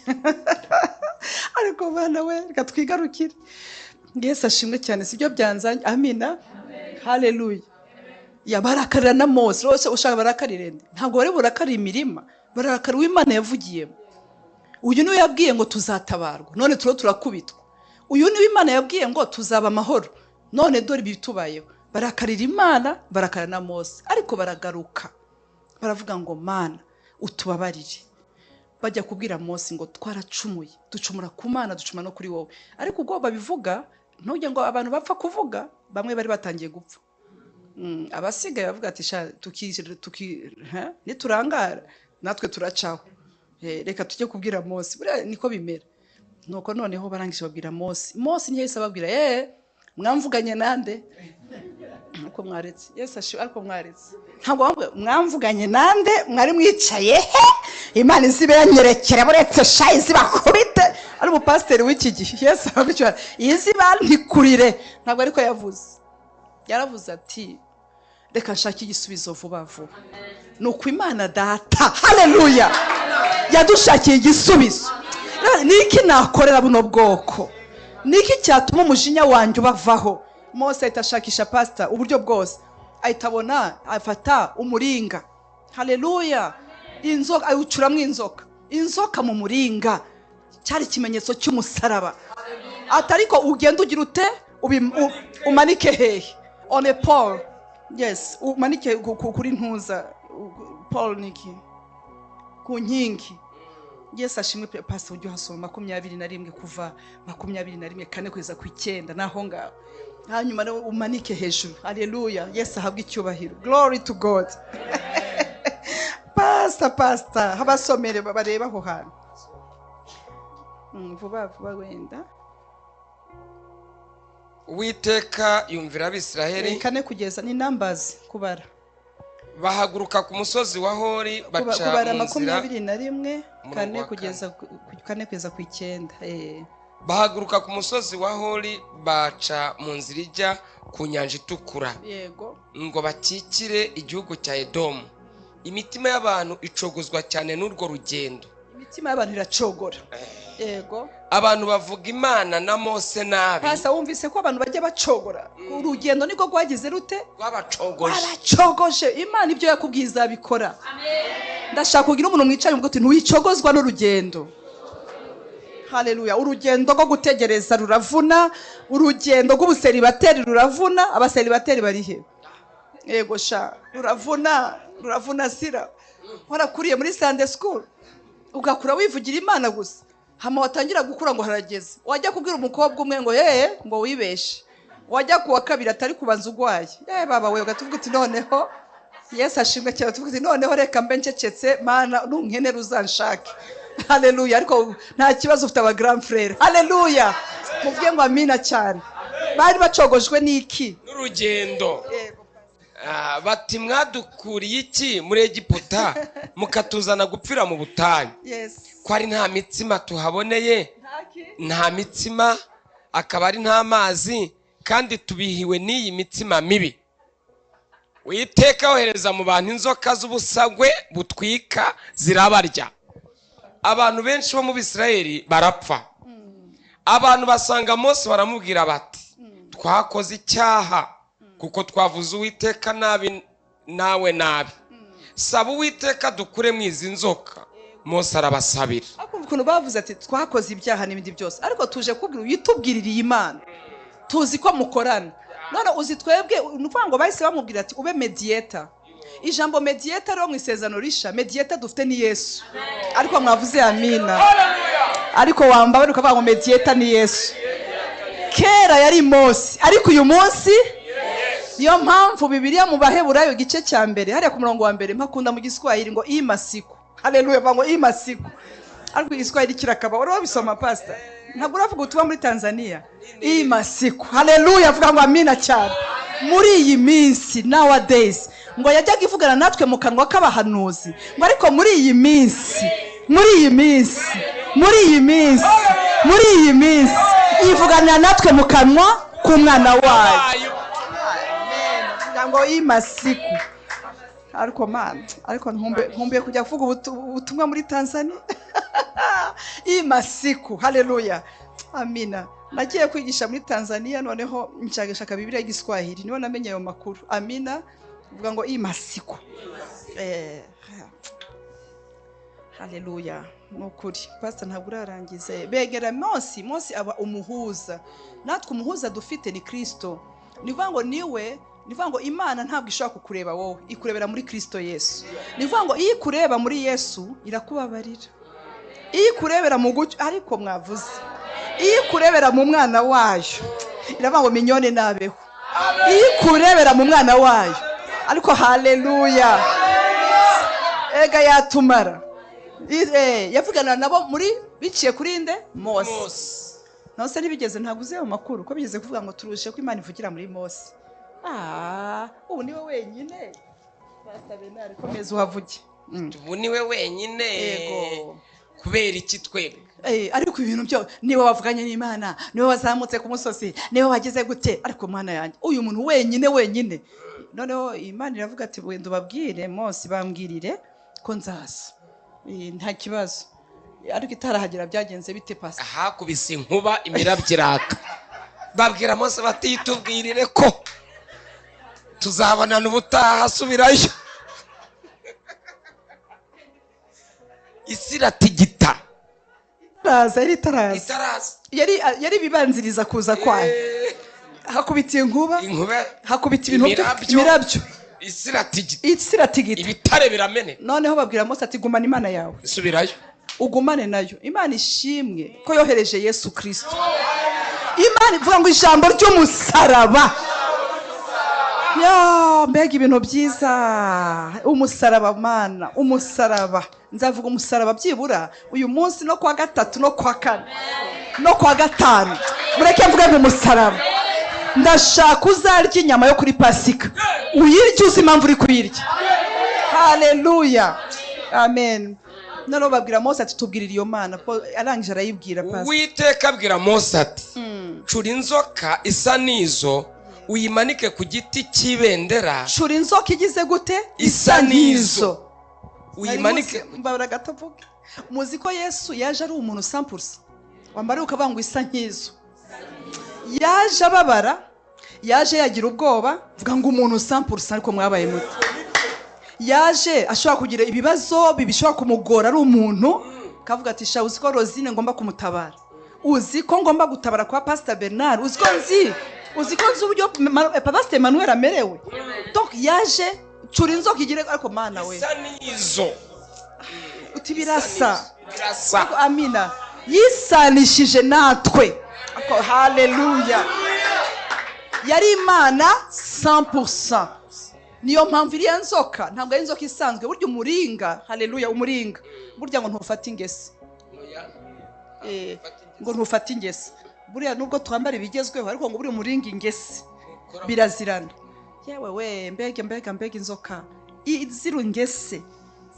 Ariko bana we, reka twigarukire. Yesu ashimwe cyane. Sibyo byanzanye. Amina, haleluya. Ya barakarira na Mose rwose. Ushaka barakarire nde? Ntabwo bari burakarira imirima, barakarira uwo Imana yavugiyemo. Uyu niwe yabwiye ngo tuzatabarwa, none turiho turakubitwa. Uyu niwe Imana yabwiye ngo tuzaba amahoro, none dore ibitubayeho. Barakarira Imana, barakarira na Mose, ariko baragaruka baravuga ngo Mana utubabarire. Bajya kubwira Mose ngo twaracumuye, ducumura ku Mana, ducumura no kuri wowe. Ariko ubwo babivuga, ntujye ngo abantu bapfa kuvuga, bamwe bari batangiye gupfa. Abasigaye bavuga ati sha tuki tuki ha? Niturangara natwe turacaho. Reka tujye kubwira Mose. Buriya niko bimera. Nuko noneho barangije babwira Mose. Mose niyo yahise ababwira, mwamvuganye nande? Ariko mwaretse. Yesu ashimwe, ariko mwaretse. Ntabwo mwamvuganye nande? Mwari mwicaye he? Imana izibe yanyerekera buretse sha izibakubite. Ari umupasiteri w'iki gihe. Yesu abakurikira. Iziba ntikurire. Ntabwo ariko yavuze. Yaravuze ati reka nshake igisubizo vuba vuba. Nuko Imana data, haleluya, yadushakiye igisubizo. Niki nakorera buno bwoko? Niki cyatuma umujinya wanjye ubavaho? Mose ahita ashakisha pastor uburyo bwose, ahita abona afata umuringa. Haleluya. Inzoka awucuramo inzoka, inzoka mu muringa cyari ikimenyetso cy'umusaraba. Ati ariko ugenda ugira ute? Umanike hehe? On a pole. Yes, umanike kuri ntuza. Pole niki? Ku nkingi. Yesu ashimwe. Pastor ujye uhasoma 21, kuva 21 4 kugeza ku 9, naho ngaho. Hanyuma nawe umanike hejuru. Haleluya. Yesu ahabwe icyubahiro. Glory to God. Pastor, pastor, habasomere bareba aho hantu. Vuba vuba wenda. Uwiteka yumvira Abisiraheli. 4 kugeza ni numbers kubara. Bahaguruka ku musozi wa Hori baca kubara mu nzira 21 umurongo 4 wa kugeza 4 kugeza ku 9. Bahaguruka ku musozi wa Hori baca mu nzira ijya ku nyanja itukura. Yego. Ngo bakikire igihugu cya Edomu. Imitima y'abantu icogozwa cyane n'urwo rugendo. Imitima y'abantu iracogora. Yego. Abantu bavuga Imana na Mose nabi. Pasa wumvise ko abantu bajya bacogora. Urugendo niko rwagize rute? Rwabacogoje. Rwabacogoje. Imana ibyo yakubwiye izabikora. Amen. Ndashaka kugira umuntu mwicaye ngo uti ntiwicogozwa n'urugendo. Haleluya. Urugendo rwo gutegereza ruravuna, urugendo rw'ubuseribateri ruravuna. Abaseribateri bari he? Yego sha, ruravuna, ruravuna sira. Warakuriye muri Sunday school, ugakura wivugira Imana gusa. Hama watangira gukura ngo harageze. Wajya kubwira umukobwa umwe ngo ngo wibeshe. Wajya kuwa kabiri atari kubanza ugwaye. Baba we, ugatuvuga uti noneho Yesu ashimwe cyane, tuvuga uti noneho reka mbe ncecetse, Mana nunkenera uzanshake. Haleluya. Ariko nta kibazo, ufite aba grand frère. Haleluya. Muvuge ngo amina cyane. Bari bacogojwe n'iki? N'urugendo. Bati mwadukuriye iki muri Egiputa mukatuzana gupfira mu butayu? Yes. Ko ari nta mitsima tuhaboneye, nta mitsima, akaba ari nta mazi, kandi tubihiwe n'iyi mitsima mibi. Uwiteka ohereza mu bantu inzoka z'ubusagwe butwika zirabarya. Abantu benshi bo mu Bisirayeli barapfa. Abantu basanga Mose baramubwira bati twakoze icyaha kuko twavuze Uwiteka nabi nawe nabi. Saba Uwiteka dukure mu izi nzoka. Mose arabasabira. Ariko ukuntu bavuze ati twakoze ibyaha n'ibindi byose, ariko tuje kubwira uyitubwiririye Imana, tuzi ko mukorana. None uzi twebwe ni ukuvuga ngo bahise bamubwira ati ube mediator. Ijambo mediator rero mu isezerano risha, mediator dufite ni Yesu. Ariko mwavuze amina. Ariko wamba bari kuvuga ngo mediator ni Yesu. Kera yari Mose, ariko uyu munsi niyo mpamvu Bibiliya mu Baheburayo igice cya mbere hariya ku murongo wa mbere mpakunda mu Giswahili ngo imasiku. Haleluya, ngo imasiku. Ariko Igiswahili kirakaba. Wari wabisoma pastor? Ntabwo uravuga utuba muri Tanzania. Imasiku. Haleluya, vuga ngo amina cyane. Muri iyi minsi nowadays ngo yajyaga ivugana natwe mu kanwa k'abahanuzi, ngo ariko muri iyi minsi, muri iyi minsi, muri iyi minsi, muri iyi minsi ivugana natwe mu kanwa k'umwana wayo. Ngo imasiku. Ariko man, ariko nkumbuye kujya kuvuga ubutumwa muri Tanzania. Imasiku. Haleluya. Amina. Nagiye kwigisha muri Tanzania noneho nshaka Bibiliya y'Igiswahili niho namenye ayo makuru. Amina. Uvuga ngo imasiku. Haleluya. Nukuri pastor ntabwo urarangize. Begera Mose, Mose aba umuhuza. Natwe umuhuza dufite ni Kristo. Nivuga ngo niwe, nivuga ngo Imana ntabwo ishobora kukureba wowe, ikurebera muri Kristo Yesu. Nivuga ngo iyo ikureba muri Yesu irakubabarira. Iyo ikurebera mu gucyo, ariko mwavuze, iyo ikurebera mu mwana wayo iravuga ngo minyone nabeho. Iyo ikurebera mu mwana wayo, ariko haleluya, ega yatumara. Yavugana nabo muri biciye kuri nde? Mose. Nose ntibigeze, ntabwo uzi ayo makuru ko bigeze kuvuga ngo turushe ko Imana ivugira muri Mose. Ubu niwe wenyine. Pastor Bernard komeza uhavuge. Ubu niwe wenyine. Yego. Kubera iki twebwe? Ariko ibintu byo niwe wavuganye n'Imana, niwe wazamutse ku musozi, niwe wagize gute, ariko Mana yanjye uyu muntu wenyine wenyine. Noneho Imana iravuga ati wenda ubabwire Mose, bambwirire ko nzaza. Nta kibazo. Ariko itarahagera byagenze bite pastor? Hakubise inkuba imirabyo iraka. Babwira Mose bati tubwirire ko tuzabonana ubutaha, subirayo. Isi iratigita. Itaraza. Yari bibanziriza kuza kwayo. Hakubita inkuba, hakubita ibintu imirabyo. Isi iratigita. Ibitare birameneka. Noneho babwira Mose ati gumana Imana yawe. Subirayo. Ugumane nayo. Imana ishimwe ko yohereje Yesu Kristo. Imana ivuga ngo ijambo ry'umusaraba. Ya mbega ibintu byiza. Umusaraba Mana, umusaraba. Nzavuga umusaraba byibura uyu munsi no kwa gatatu no kwa kane no kwa gatanu. Mureke mvuge ngo umusaraba. Ndashaka uzarya inyama yo kuri Pasika. Uyirye uzi impamvu uri kuyirya. Haleluya. Amen. Noneho babwira Mose ati tubwirire iyo Mana. Arangije arayibwira pastor. Uwiteka abwira Mose ati cura inzoka isa n'izo uyimanike ku giti cy'ibendera. Cura inzoka igize gute? Isa n'izo. Uyimanike. Mbabara gato mvuge. Muzi ko Yesu yaje ari umuntu 100%. Wambara ukavuga ngo isa nk'izo. Yaje ababara, yaje yagira ubwoba, vuga ngo umuntu 100% ariko mwabaye muto. Yaje ashobora kugira ibibazo bibishobora kumugora ari umuntu, kavuga ati sha uzi ko Rosine ngomba kumutabara. Uzi ko ngomba gutabara kwa Pastor Bernard, uzi ko nzi, uzi ko nzi uburyo Pastor Emmanuel amerewe. Donc yaje cura inzoka igire, ariko Mana we. Isa n'izo. Uti birasa. Birasa. Amina. Yisanishije natwe. Haleluya. Yari Imana 100%. Niyo mpamvu iriya nzoka ntabwo ari inzoka isanzwe. Burya umuringa, haleluya, umuringa burya ngo ntufate ingese. Ngo ntufate ingese. Buriya nubwo twambara ibigezweho ariko ngo buri umuringa ingese birazirana. Yewe we, mbega mbega mbega inzoka izira ingese.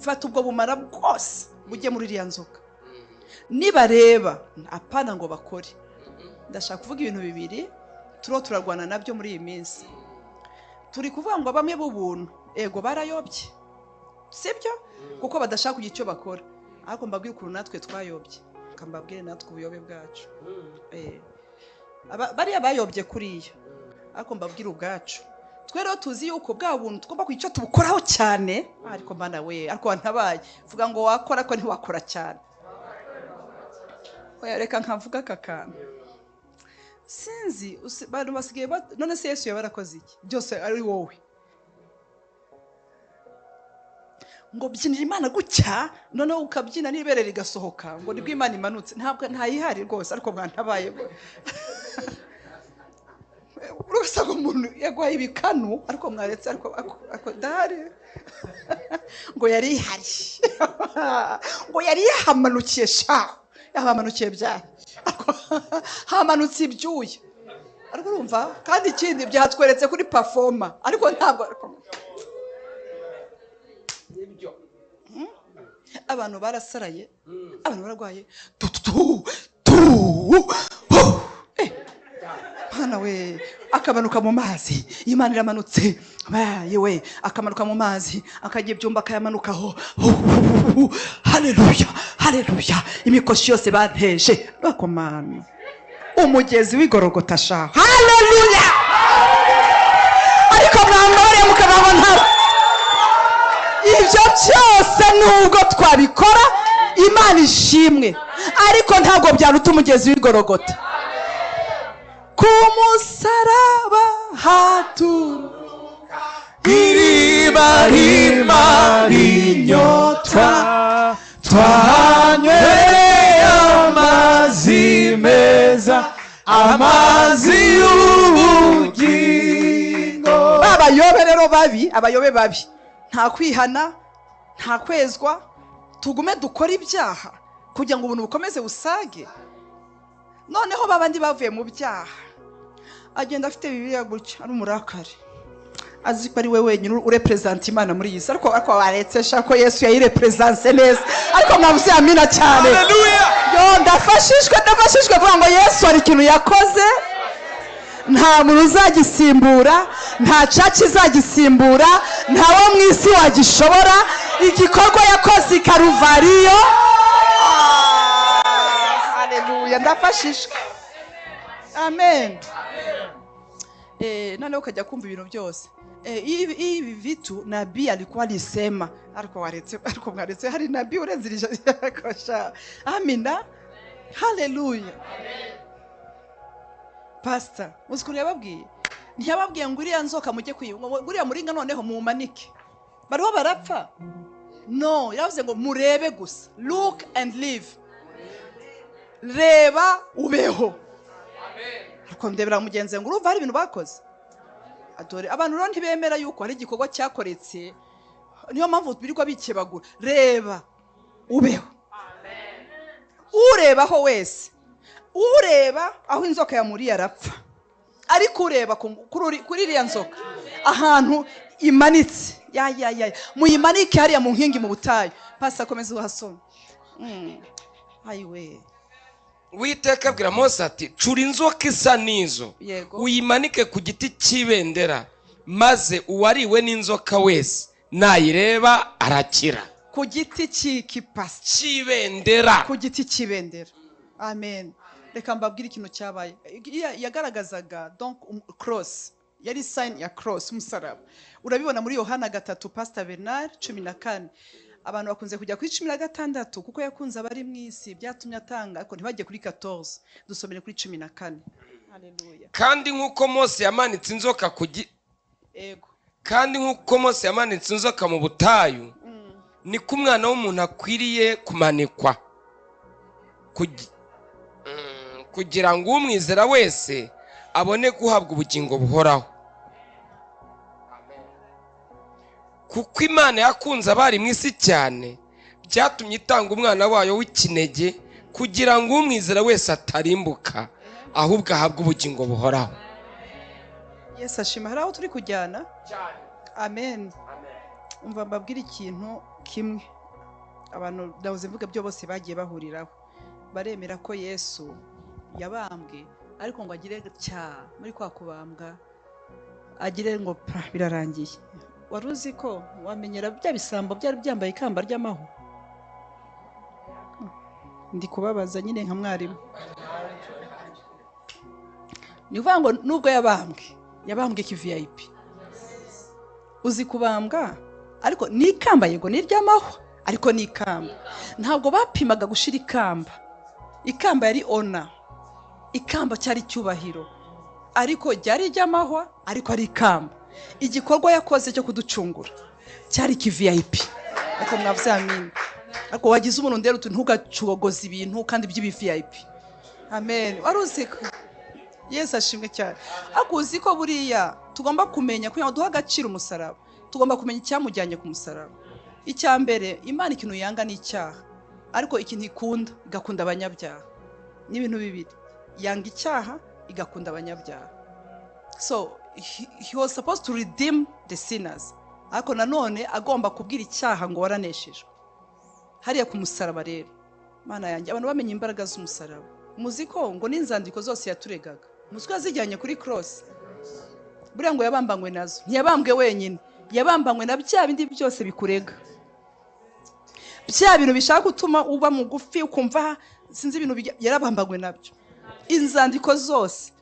Fata ubwo bumara bwose bujye muri iriya nzoka. Nibareba apana ngo bakore. Ndashaka kuvuga ibintu bibiri turo turarwana nabyo muri iyi minsi. Turi kuvuga ngo bamwe b'ubuntu ego barayobye, sibyo? Kuko badashaka kugira icyo bakora. Ariko mbabwire ukuntu natwe twayobye, mbabwire natwe ubuyobe bwacu. Bariya bayobye kuriya, ariko mbabwire ubwacu. Twe rero tuzi yuko bwa buntu tugomba kugira icyo tubukoraho cyane. Ariko Mana we, ariko wantabaye. Vuga ngo wakora ko ntiwakora cyane. Oya reka nkavuga aka kantu. Sinzi abantu basigaye none se Yesu yabarakoze iki byose ari wowe ngo byinira Imana gutya, noneho ukabyina n'ibere rigasohoka ngo nibwo Imana imanutse. Ntabwo ntayihari rwose, ariko mwantabaye urasanga umuntu yaguhaye ibikanu, ariko mwaretse, ariko dahari ngo yari ihari, ngo yari yahamanukiye sha, yahamanukiye byaha, hamanutse ibyuya. Ariko urumva kandi ikindi byatweretse kuri performer, ariko ntabwo abantu barasaraye, abantu bararwaye, tu tu tu, Mana we, akamanuka mu mazi, Imana iramanutse, yewe akamanuka mu mazi, akajya ibyumba akayamanukaho, haleluya haleluya, imikoshi yose banteje, bakomana umugezi w'igorogota sha, haleluya. Ariko mwambare mukababona ibyo byose nubwo twabikora Imana ishimwe, ariko ntabwo byaruta umugezi w'igorogota. Ku musaraba haturuka iriba rimara inyota, twanyweye amazi meza, amazi y'ubugingo. Abayobe rero babi, abayobe babi, nta kwihana, nta kwezwa, tugume dukora ibyaha kugira ngo ubuntu bukomeze busage. Noneho babandi bavuye mu byaha, agenda afite Bibiliya gutya, ari umurakare, azi ko ari we wenyine urepresenta Imana muri iyi si, ariko waretse sha ko Yesu yayirepresentse neza. Ariko mwavuze amina cyane. Haleluya. Yo ndafashishwe kuvuga ngo Yesu hari ikintu yakoze, nta muntu uzagisimbura, nta caci izagisimbura, nta wo mu isi wagishobora. Igikorwa yakoze i Karuvariyo. Haleluya, ndafashishwe. Amen. Noneho ukajya kumva ibintu byose. Hivi vitu nabii alikuwa alisema, ariko waretse, ariko mwaretse, hari nabii urenzirije kosha. Amina. Haleluya. Pastor, uzi yababwiye? Ntiyababwiye ngo uriya nzoka mujye kwiba, ngo uriya muringa noneho mumanike. Bariho barapfa. No, yavuze ngo murebe gusa. Look and live. Reba ubeho. Ariko ndebera mugenzi ngo urumva hari ibintu bakoze. Adore abantu rero ntibemera yuko hari igikorwa cyakoretse, niyo mpamvu birirwa bikebagura. Reba ubeho. Urebaho wese, ureba aho inzoka yamuriye arapfa, ariko ureba kuri iriya nzoka ahantu imanitse, ya ya ya, muyimanike hariya mu nkingi mu butayu. Pastor akomeza uhasoma. Ayiwe. Uwiteka abwira Mose ati cura inzoka isa n'izo, uyimanike ku giti cy'ibendera, maze uwariwe n'inzoka wese nayireba arakira. Ku giti cy'ikipasi cy'ibendera, ku giti cy'ibendera. Amen. Reka mbabwire ikintu cyabaye. Yagaragazaga donc cross, yari sign ya cross, umusaraba. Urabibona muri Yohana 3, Pastor Bernard 14. Abantu bakunze kujya kuri 16 kuko yakunze abari mu isi, byatumye atanga, ariko ntibajye kuri 14. Dusomere kuri 14. Haleluya. Kandi nkuko Mose yamanitse inzoka ku Ego. Kandi nkuko Mose yamanitse inzoka mu butayu, niko umwana w'umuntu akwiriye kumanikwa, kugira ngo umwizera wese abone guhabwa ubugingo buhoraho. Kuko Imana yakunze abari mu isi cyane, byatumye itanga umwana wayo w'ikinege, kugira ngo umwizera wese atarimbuka, ahubwo ahabwe ubugingo buhoraho. Yesu ashima. Hari aho turi kujyana. Amen. Umva mbabwire ikintu kimwe abantu ndavuze mvuga byo bose bagiye bahuriraho, baremera ko Yesu yabambwe, ariko ngo agire cya muri kwa kubambwa agire ngo birarangiye. Wari uzi ko wamenyera bya bisambo byari byambaye ikamba ry'amaho? Ndi kubabaza nyine nka mwarimu. Ni uvuga ngo nubwo yabambwe, yabambwe ki VIP. Uzi kubambwa ariko ni ikamba, yego ni iry'amahwa, ariko ni ikamba. Ntabwo bapimaga gushira ikamba. Ikamba yari ona. Ikamba cyari icyubahiro, ariko ryari iry'amahwa, ariko ari ikamba. Igikorwa yakoze cyo kuducungura cyari iki VIP. Ariko mwavuze amen. Ariko wagize umuntu ndera uti ntugacogoze ibintu kandi by'ibi VIP. Amen. Wari uzi ko Yesu ashimwe cyane. Ariko uzi ko buriya tugomba kumenya kugira ngo duhe agaciro umusaraba, tugomba kumenya icyamujyanye ku musaraba. Icya mbere, Imana ikintu yanga ni icyaha, ariko ikintu ikunda igakunda abanyabyaha. Ni ibintu bibiri, yanga icyaha igakunda abanyabyaha. So he was supposed to redeem the sinners, ariko nanone agomba kubwira icyaha ngo waraneshejwe. Hariya ku musaraba rero, Mana yanjye, abantu bamenye imbaraga z'umusaraba. Muzi ko ngo n'inzandiko zose yaturegaga, muzi ko yazijyanye kuri cross. Buriya ngo yabambanywe nazo, ntiyabambwe wenyine, yabambanywe na bya bindi byose bikurega, bya bintu bishaka gutuma uba mugufi ukumva sinzi ibintu, yarabambanywe nabyo. Inzandiko zose,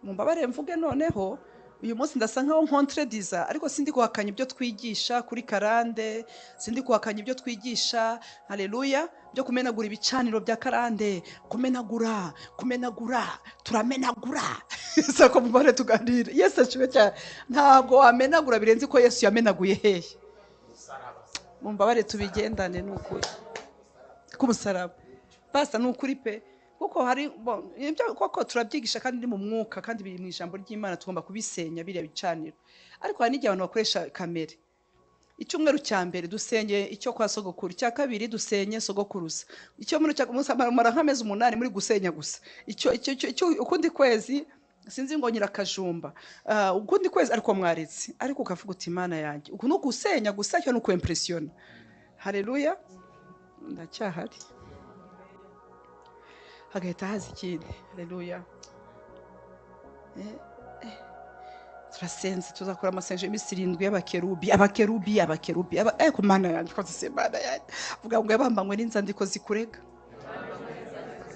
mumbabare mvuge noneho uyu munsi ndasa nkaho nkontrediza, ariko sindi guhakanya ibyo twigisha kuri karande, sindi guhakanya ibyo twigisha, haleluya, byo kumenagura ibicaniro bya karande, kumenagura, kumenagura, turamenagura. Sako mubare tuganire. Yesu ashimwe cyane. Ntabwo wamenagura birenze ko Yesu yamenaguye hehe. Mumbabare tubigendane n'ukuri ku musaraba. Basta ni ukuri pe. Kuko hari ibyo koko turabyigisha kandi ni mu mwuka kandi biri mu ijambo ry'Imana, tugomba kubisenya biriya bicaniro. Ariko hari n'igihe abantu bakoresha kamere. Icyumweru cya mbere dusenye icyo kwa sogokuru, icya kabiri dusenye sogokuruza, icyo muri cya mara nk'amezi 8 muri gusenya gusa, icyo icyo ukundi kwezi sinzi ngo nyirakajumba, ukundi kwezi ariko mwaretse, ariko ukavuga uti Imana yanjye, uku ni ugusenya gusa cyo ni ukwempressiona. Haleluya, ndacyahari. Hagahita haza ikindi. Haleluya. Turasenze, tuzakora amasengesho y'iminsi 7 y'abakerubi, abakerubi, abakerubi, ku Mana yanjye, ko se Mana yanjye. Vuga ngo yabambanywe n'inzandiko zikurega.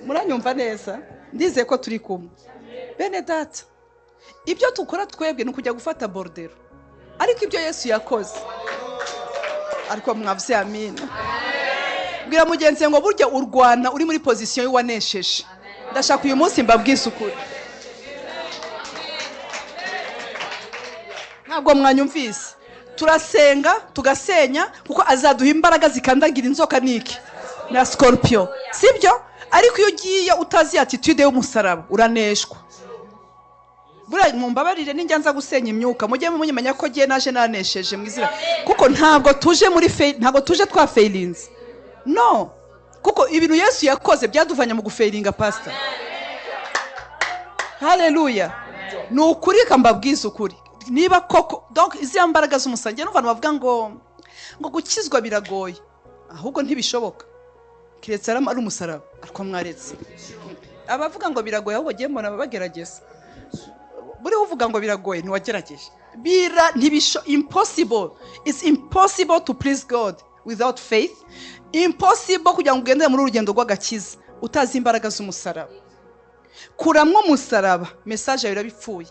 Muranyumva neza? Ndizeye ko turi kumwe. Bene data, ibyo tukora twebwe ni ukujya gufata bordero, ariko ibyo Yesu yakoze, ariko mwavuze amina. Bwira mugenzi ngo burya urwana uri muri position y'uwanesheje. Ndashaka uyu munsi mbabwize ukuri. Ntabwo mwanyumvise. Turasenga tugasenya kuko azaduha imbaraga zikandagira inzoka niki na scorpion, sibyo? Ariko iyo ugiye utazi attitude y'umusaraba uraneshwa. Buriya mumbabarire ninjya nza gusenya imyuka, mujye munyemenya ko giye naje nanesheje mu izina, kuko ntabwo tuje muri fail, ntabwo tuje twa failinze. No, kuko ibintu Yesu yakoze byaduvanye mu gufailinga pastor. Haleluya. Ni ukuri kambabwiza ukuri. Niba koko donc izi mbaraga z'umusange n'abantu bavuga ngo gukizwa biragoye, ahubwo ntibishoboka kiretse ari umusaraba. Ariko mwaretse abavuga ngo biragoye, ahubwo giye mbona bagerageza. Buri uvuga ngo biragoye ntiwagerageje. Bira ntibisho, impossible. It's impossible to please God without faith. Impossible kugira ngo ugendere muri urugendo rw'agakiza utazi imbaraga z'umusaraba. Kuramwo umusaraba, message yawe irabipfuye.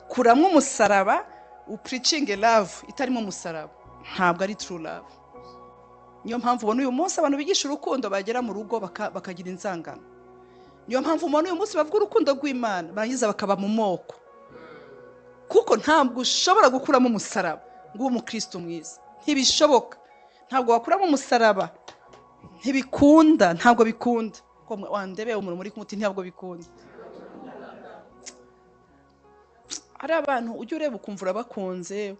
Kuramwo umusaraba, upreaching love itarimo umusaraba, ntabwo ari true love. Niyo mpamvu ubona uyu munsi abantu bigisha urukundo bagera mu rugo bakagira inzangano. Niyo mpamvu ubona uyu munsi bavuga urukundo rw'Imana barangiza bakaba mu moko. Kuko ntabwo ushobora gukuramo umusaraba ngo ube umukristo mwiza, ntibishoboka. Ntabwo wakuramo umusaraba, ntibikunda, ntabwo bikunda. Ko wandebeye umuntu muri kumuti, ntabwo bikunda. Ari abantu ujya ureba ukumva urabakunze,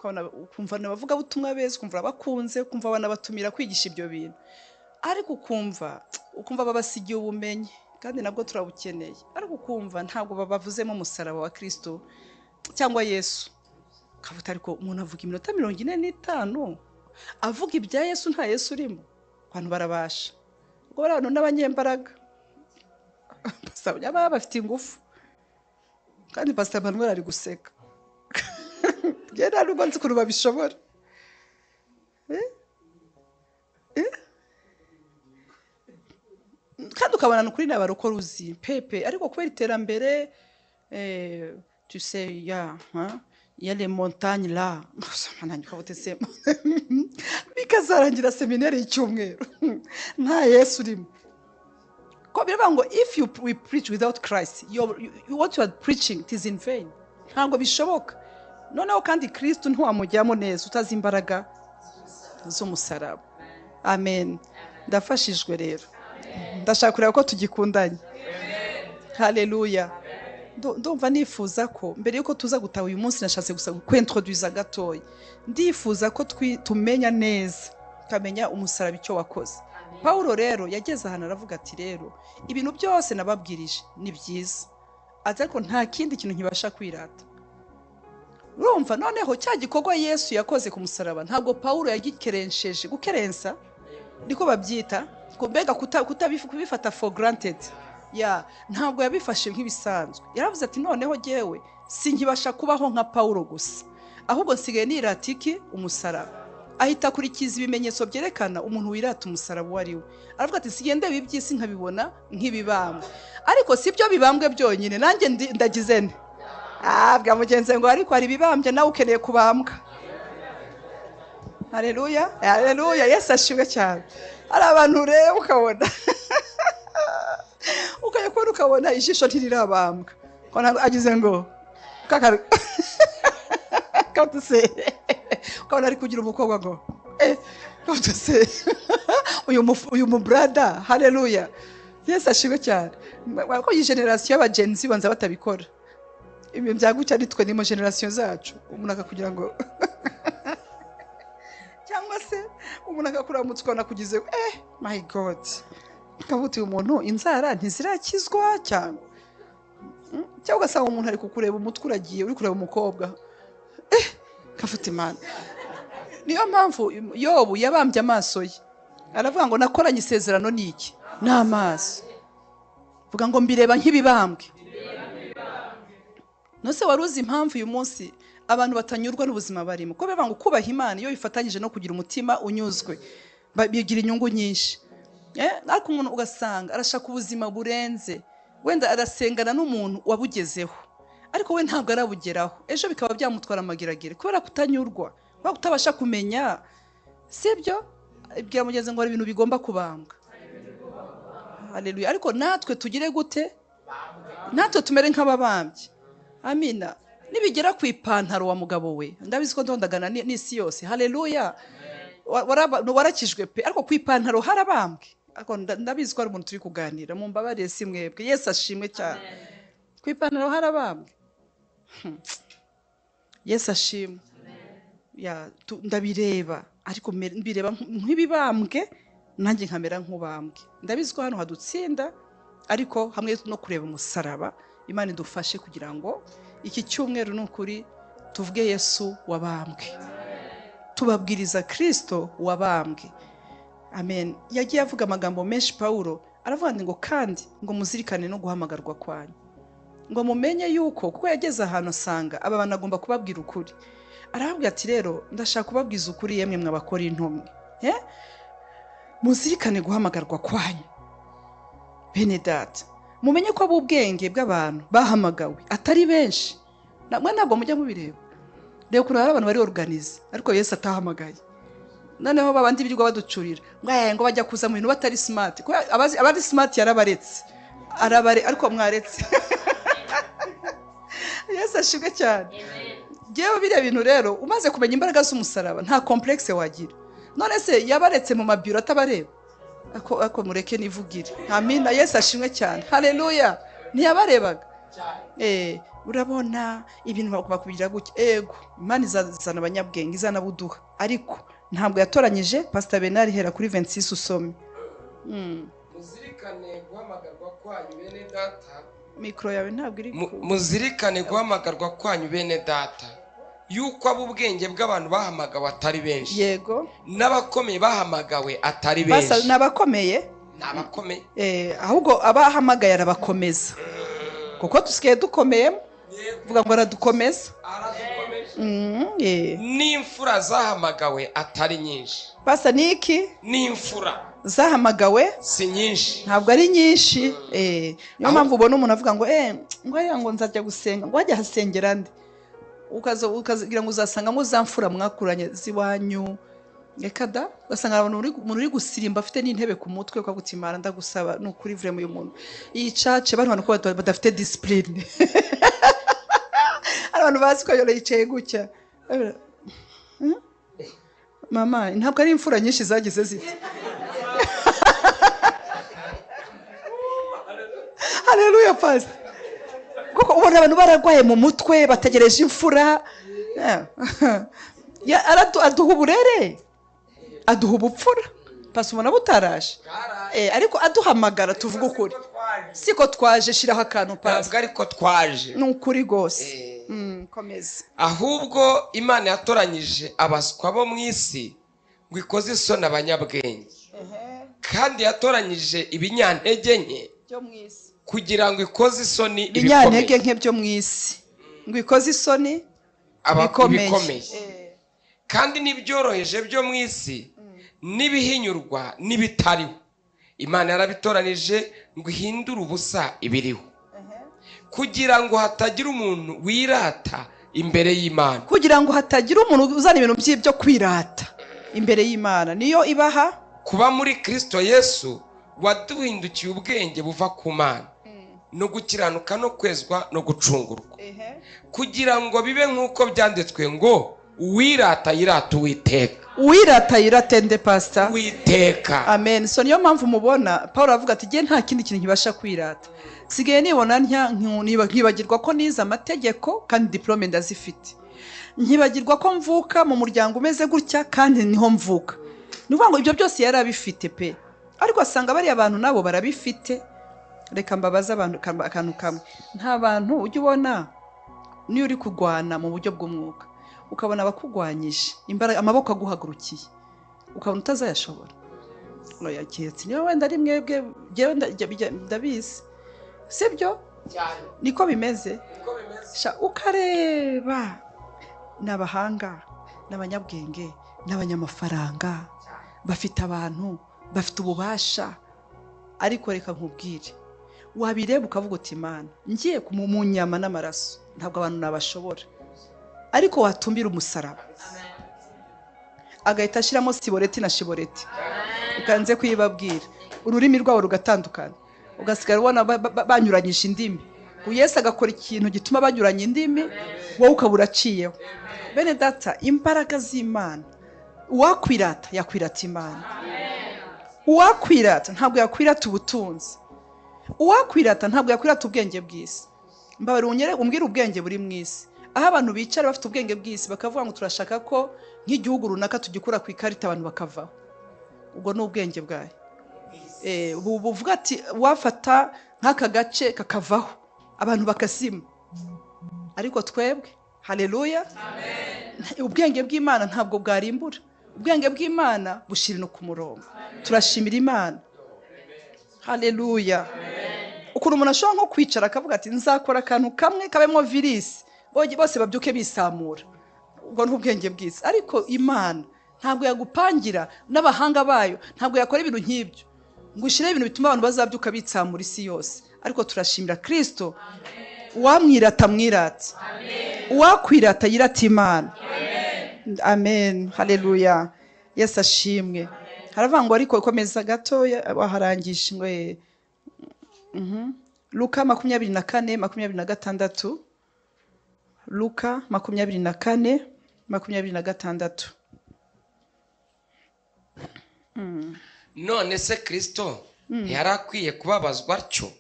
ukumva nabavuga butumwa beza, ukumva urabakunze, ukumva banabatumira kwigisha ibyo bintu, ariko ukumva babasigiye ubumenyi kandi nabwo turabukeneye, ariko ukumva ntabwo babavuzemo umusaraba wa Kristo cyangwa Yesu. Kavuta ariko umuntu avuga iminota 45 avuga ibya Yesu, nta Yesu urimo. Abantu barabasha, ubwo bari abantu n'abanyembaraga, baba bafite ingufu. Kandi Pastor Manuel ari guseka. Njye nta nubwo nzi ukuntu babishobora. Kandi ukabona ni ukuri n'abarokora uzi pepe, ariko kubera iterambere, tu sais, ya, hein, il y a les montagnes là. Bikazarangira seminaire y'icyumweru nta Yesu urimo. Ko biravuga ngo if you we preach without Christ, what you are preaching, it is in vain. Ntabwo bishoboka. Noneho kandi Kristo ntiwamujyamo neza utazi imbaraga z'umusaraba. Amen. Ndafashijwe rero, ndashaka kureba ko tugikundanye. Haleluya. Ndumva nifuza ko mbere yuko tuza gutaha uyu munsi, nashatse gusa kwintroduza gatoya. Ndifuza ko tumenya neza, tukamenya umusaraba icyo wakoze. Pawulo rero yageze ahantu aravuga ati: "Rero ibintu byose nababwirije ni byiza," ati, "ariko nta kindi kintu nkibasha kwirata." Urumva noneho cya gikorwa Yesu yakoze ku musaraba, ntabwo Pawulo yagikeresheje. Gukerensa niko babyita, mbega kubifata for granted. Ya, ntabwo yabifashe nk'ibisanzwe. Yaravuze ati: "Noneho jyewe sinkibasha kubaho nka Pawulo gusa, ahubwo nsigaye nirata iki? Umusaraba." Ahita akurikiza ibimenyetso byerekana umuntu wirata umusaraba uwo ari we. Aravuga ati: "Nsigaye ndeba iby'isi nkabibona nk'ibibambwe." Ariko si byo bibambwe byonyine, nanjye ndagize nte? Ah, bwa mugenzi ngo ariko hari ibibambye, nawe ukeneye kubambwa. Haleluya, haleluya, Yesu ashimwe cyane. Hari abantu ureba ukabona, ukajya kubona ukabona ijisho ntirirabambwa. Ukabona agize ngo katuse, ukabona ari kugira umukobwa ngo katuse uyu mubrada. Haleluya, Yesu ashimwe cyane. Ko iyi génération y'aba Gen Z banza batabikora ibintu bya gutya, nitwe ni mu génération zacu. Umuntu akakugira ngo, cyangwa se umuntu akakuramutsa ukabona kugize my God, ukavuga uti: "Uyu muntu inzara ntizirakizwa." Cyangwa cyangwa ugasanga umuntu ari kukureba, umutwe uragiye, uri kureba umukobwa, kavuta Imana. Niyo mpamvu Yobu yabambye amaso ye, aravuga ngo: "Nakoranye isezerano ni iki? N'amaso." Vuga ngo: "Mbireba nk'ibibambwe." Nose wari uzi impamvu uyu munsi abantu batanyurwa n'ubuzima barimo? Ko bivuga ngo kubaha Imana iyo bifatanyije no kugira umutima unyuzwe, bigira inyungu nyinshi. Ariko umuntu ugasanga arashaka ubuzima burenze, wenda arasengana n'umuntu wabugezeho, ariko we ntabwo arabugeraho. Ejo bikaba byamutwara amageragere kubera kutanyurwa, kubera kutabasha kumenya. Sibyo? Ibwira mugenzi ngo: "Hari ibintu bigomba kubambwa." Haleluya. Ariko natwe tugire gute? Natwe tumere nk'ababambye. Amina. Nibigera ku ipantaro wa mugabo we, ndabizi ko ndondagana n'isi yose. Haleluya. Warakijwe pe, ariko ku ipantaro harabambwe. Ariko ndabizi ko hari umuntu turi kuganira, mumbabarire, si mwebwe. Yesu ashimwe cyane. Ku ipantaro harabambwe. Yesu ashimwe. Ya, ndabireba, ariko mbireba nk'ibibambwe, nanjye nkamera nk'ubambwe. Ndabizi ko hano hadutsinda, ariko hamwe no kureba umusaraba, Imana idufashe kugira ngo iki cyumweru ni ukuri tuvuge Yesu wabambwe, tubabwiriza Kirisito wabambwe. Amen. Yagiye avuga amagambo menshi Pawulo, aravuga ngo kandi ngo muzirikane no guhamagarwa kwanyu, ngo mumenye yuko, kuko yageze ahantu asanga aba bantu agomba kubabwira ukuri. Arababwira ati: "Rero ndashaka kubabwiza ukuri, yemwe mwabakora intumwe, muzirikane guhamagarwa kwanyu, bene data, mumenye ko ab'ubwenge bw'abantu bahamagawe atari benshi." Namwe ntabwo mujya mubireba? Reba ukuntu hari abantu bari organisé ariko Yesu atahamagaye. Noneho babandi birirwa baducurira ngo ngo bajya kuza mu bintu batari smart. Kuko abari smart yarabaretse, arabare, ariko mwaretse. Yesu ashimwe cyane. Ngewe biriya bintu rero, umaze kumenya imbaraga z'umusaraba, nta complexe wagira. None se yabaretse mu mabiro atabareba? Ako mureke nivugire. Amina. Yesu ashimwe cyane. Haleluya. Ntiyabarebaga? Urabona ibintu bakubwira gutya. Ego, Imana izazana abanyabwenge, izanabuduha, ariko ntabwo yatoranyije. Pastor Bernard, hera kuri 26 usome. Muzirikane guhamagarwa kwanyu, bene data. Mikoro yawe ntabwo iri Muzirikane guhamagarwa kwanyu, bene data, yuko ab'ubwenge bw'abantu bahamagawe atari benshi, n'abakomeye bahamagawe atari benshi. Ni abakomeye. Ni abakomeye. Ahubwo abahamagaye arabakomeza, kuko dusigaye dukomeyemo. Vuga ngo: "Aradukomeza." Aradukomeje. Mm. N'imfura zahamagawe atari nyinshi. Pasa, ni iki? N'imfura zahamagawe si nyinshi. Ntabwo ari nyinshi. Niyo mpamvu ubona umuntu avuga ngo ngo hariya ngo nzajya gusenga, ngo wajya hasengera nde? Ukaza ukagira ngo uzasangamo za mfura mwakuranye z'iwanyu. Reka da, ugasanga abantu umuntu uri gusirimba afite n'intebe ku mutwe, ukavuga uti Imana ndagusaba ni ukuri vure uyu muntu. Iyi cace bano bantu ko badafite discipline. Hari abantu bazi ko yicaye gutya. Mama, ntabwo ari imfura nyinshi zagize ziti. Haleluya pastor. Kuko ubona abantu baragwaye mu mutwe bategereje imfura. Aduha uburere, aduha ubupfura. Pastor ubona butaraje. Ariko aduhamagara tuvuga ukuri. Siko twaje, shiraho akantu pastor. Ntabwo ariko twaje. Ni ukuri gose. Komeza. Ahubwo Imana yatoranyije abaswa bo mu isi ngo ikoze isoni abanyabwenge. Kandi yatoranyije ibinyantege nke byo mu isi kugira ngo ikoze isoni ibinyantege nke byo mu isi ngo ikoze isoni ibikomeye. Kandi n'ibyoroheje byo mu isi n'ibihinyurwa n'ibitariho Imana yarabitoranije ngo ihindure ubusa ibiriho, kugira ngo hatagira umuntu wirata imbere y'Imana. Kugira ngo hatagira umuntu uzana ibintu by'ibyo kwirata imbere y'Imana. Niyo ibaha kuba muri Kristo Yesu waduhindukiye ubwenge buva ku Mana no gukiranuka no kwezwa no gucungurwa, kugira ngo bibe nk'uko byanditswe ngo uwirata yirata Uwiteka. Uwirata yiratende pastor. Uwiteka. Amen. So niyo mpamvu mubona Paul avuga ati jye nta kindi kintu nkibasha kwirata. Sigaye nibona nkibagirwa ko nize amategeko kandi diplome ndazifite. Nkibagirwa ko mvuka mu muryango umeze gutya kandi niho mvuka. Ni ukuvuga ngo ibyo byose yarabifite pe. Ariko asanga bari abantu nabo barabifite. Reka mbabaze abantu akantu kamwe. Nta bantu ujya ubona niyo uri kugwana mu buryo bw'umwuka ukabona abakugwanyije imbaraga amaboko aguhagurukiye ukabona utazayashobora. Oya keretse niba wenda ari mwebwe, jyewe ndabizi. Sibyo? Niko bimeze. Ukareba n'abahanga n'abanyabwenge n'abanyamafaranga bafite abantu bafite ububasha, ariko reka nkubwire wabireba ukavuga uti Imana ngiye mu nyama n'amaraso ntabwo abantu nabashobora, ariko watumbira umusaraba agahita ashyiramo siboreti na shiboreti, ukanze kuyibabwira ururimi rwabo rugatandukana, ugasigara ubona banyuranyije indimi. Yesu agakora ikintu gituma banyuranya indimi, wowe ukaba uraciyeho. Bene data, imbaraga z'Imana, uwakwirata yakwirata Imana. Uwakwirata ntabwo yakwirata ubutunzi. Uwakwirata ntabwo yakwirata ubwenge bw'isi. Mbabare umbwire ubwenge buri mu isi. Aho abantu bicara bafite ubwenge bw'isi bakavuga ngo turashaka ko nk'igihugu runaka tugikura ku ikarita abantu bakavaho. Ubwo ni ubwenge bwayo. Buvuga ati wafata nk'aka gace kakavaho abantu bakazima. Ariko twebwe, haleluya, ubwenge bw'Imana ntabwo bwarimbura. Ubwenge bw'Imana bushira no ku murongo. Turashimira Imana. Haleluya. Ukuntu umuntu ashobora nko kwicara akavuga ati nzakora akantu kamwe kabemo virisi bose babyuke bisamura. Ubwo ni ubwenge bw'isi. Ariko Imana ntabwo yagupangira n'abahanga bayo ntabwo yakora ibintu nk'ibyo ngo ushyire ibintu bituma abantu bazabyuka bitsamura isi yose. Ariko turashimira Kristo. Uwamwirata mwirata, uwakwirata yirata Imana. Amen. Haleluya. Yesu ashimwe. Haravuga ngo ariko komeza gato waharangije ngo Luka 24:26. Luka 24:26. None se Kristo ntiyarakwiye kubabazwa atyo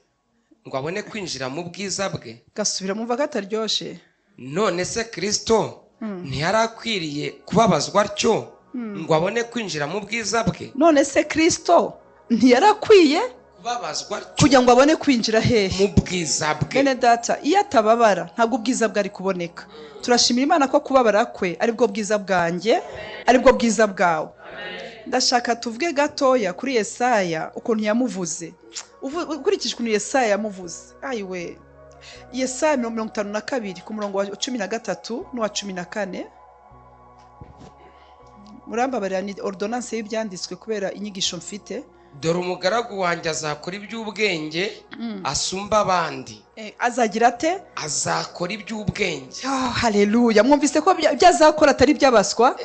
ngo abone kwinjira mu bwiza bwe? Gasubira mumva kataryoshe. None se Kristo ntiyarakwiriye kubabazwa atyo ngo abone kwinjira mu bwiza bwe? None se Kristo ntiyarakwiye kubabazwa atyo kugira ngo abone kwinjira hehe? Mu bwiza bwe. Bene data, iyo atababara ntabwo ubwiza bwe ari kuboneka. Turashimira Imana ko kubabara kwe aribwo bwiza bwanjye, aribwo bwiza bwawe. Ndashaka tuvuge gatoya kuri Yesaya ukuntu yamuvuze. Ukurikije ukuntu Yesaya yamuvuze. Ayiwe. Yesaya 52 ku murongo wa 13 n'uwa 14. Murambabarira ni ordonnance y'ibyanditswe kubera inyigisho mfite. Dore umugaragu wanjye azakora iby'ubwenge asumba abandi. Azagira ate? Azakora iby'ubwenge. Oh, haleluya. Mwumvise ko ibyo azakora atari iby'abaswa?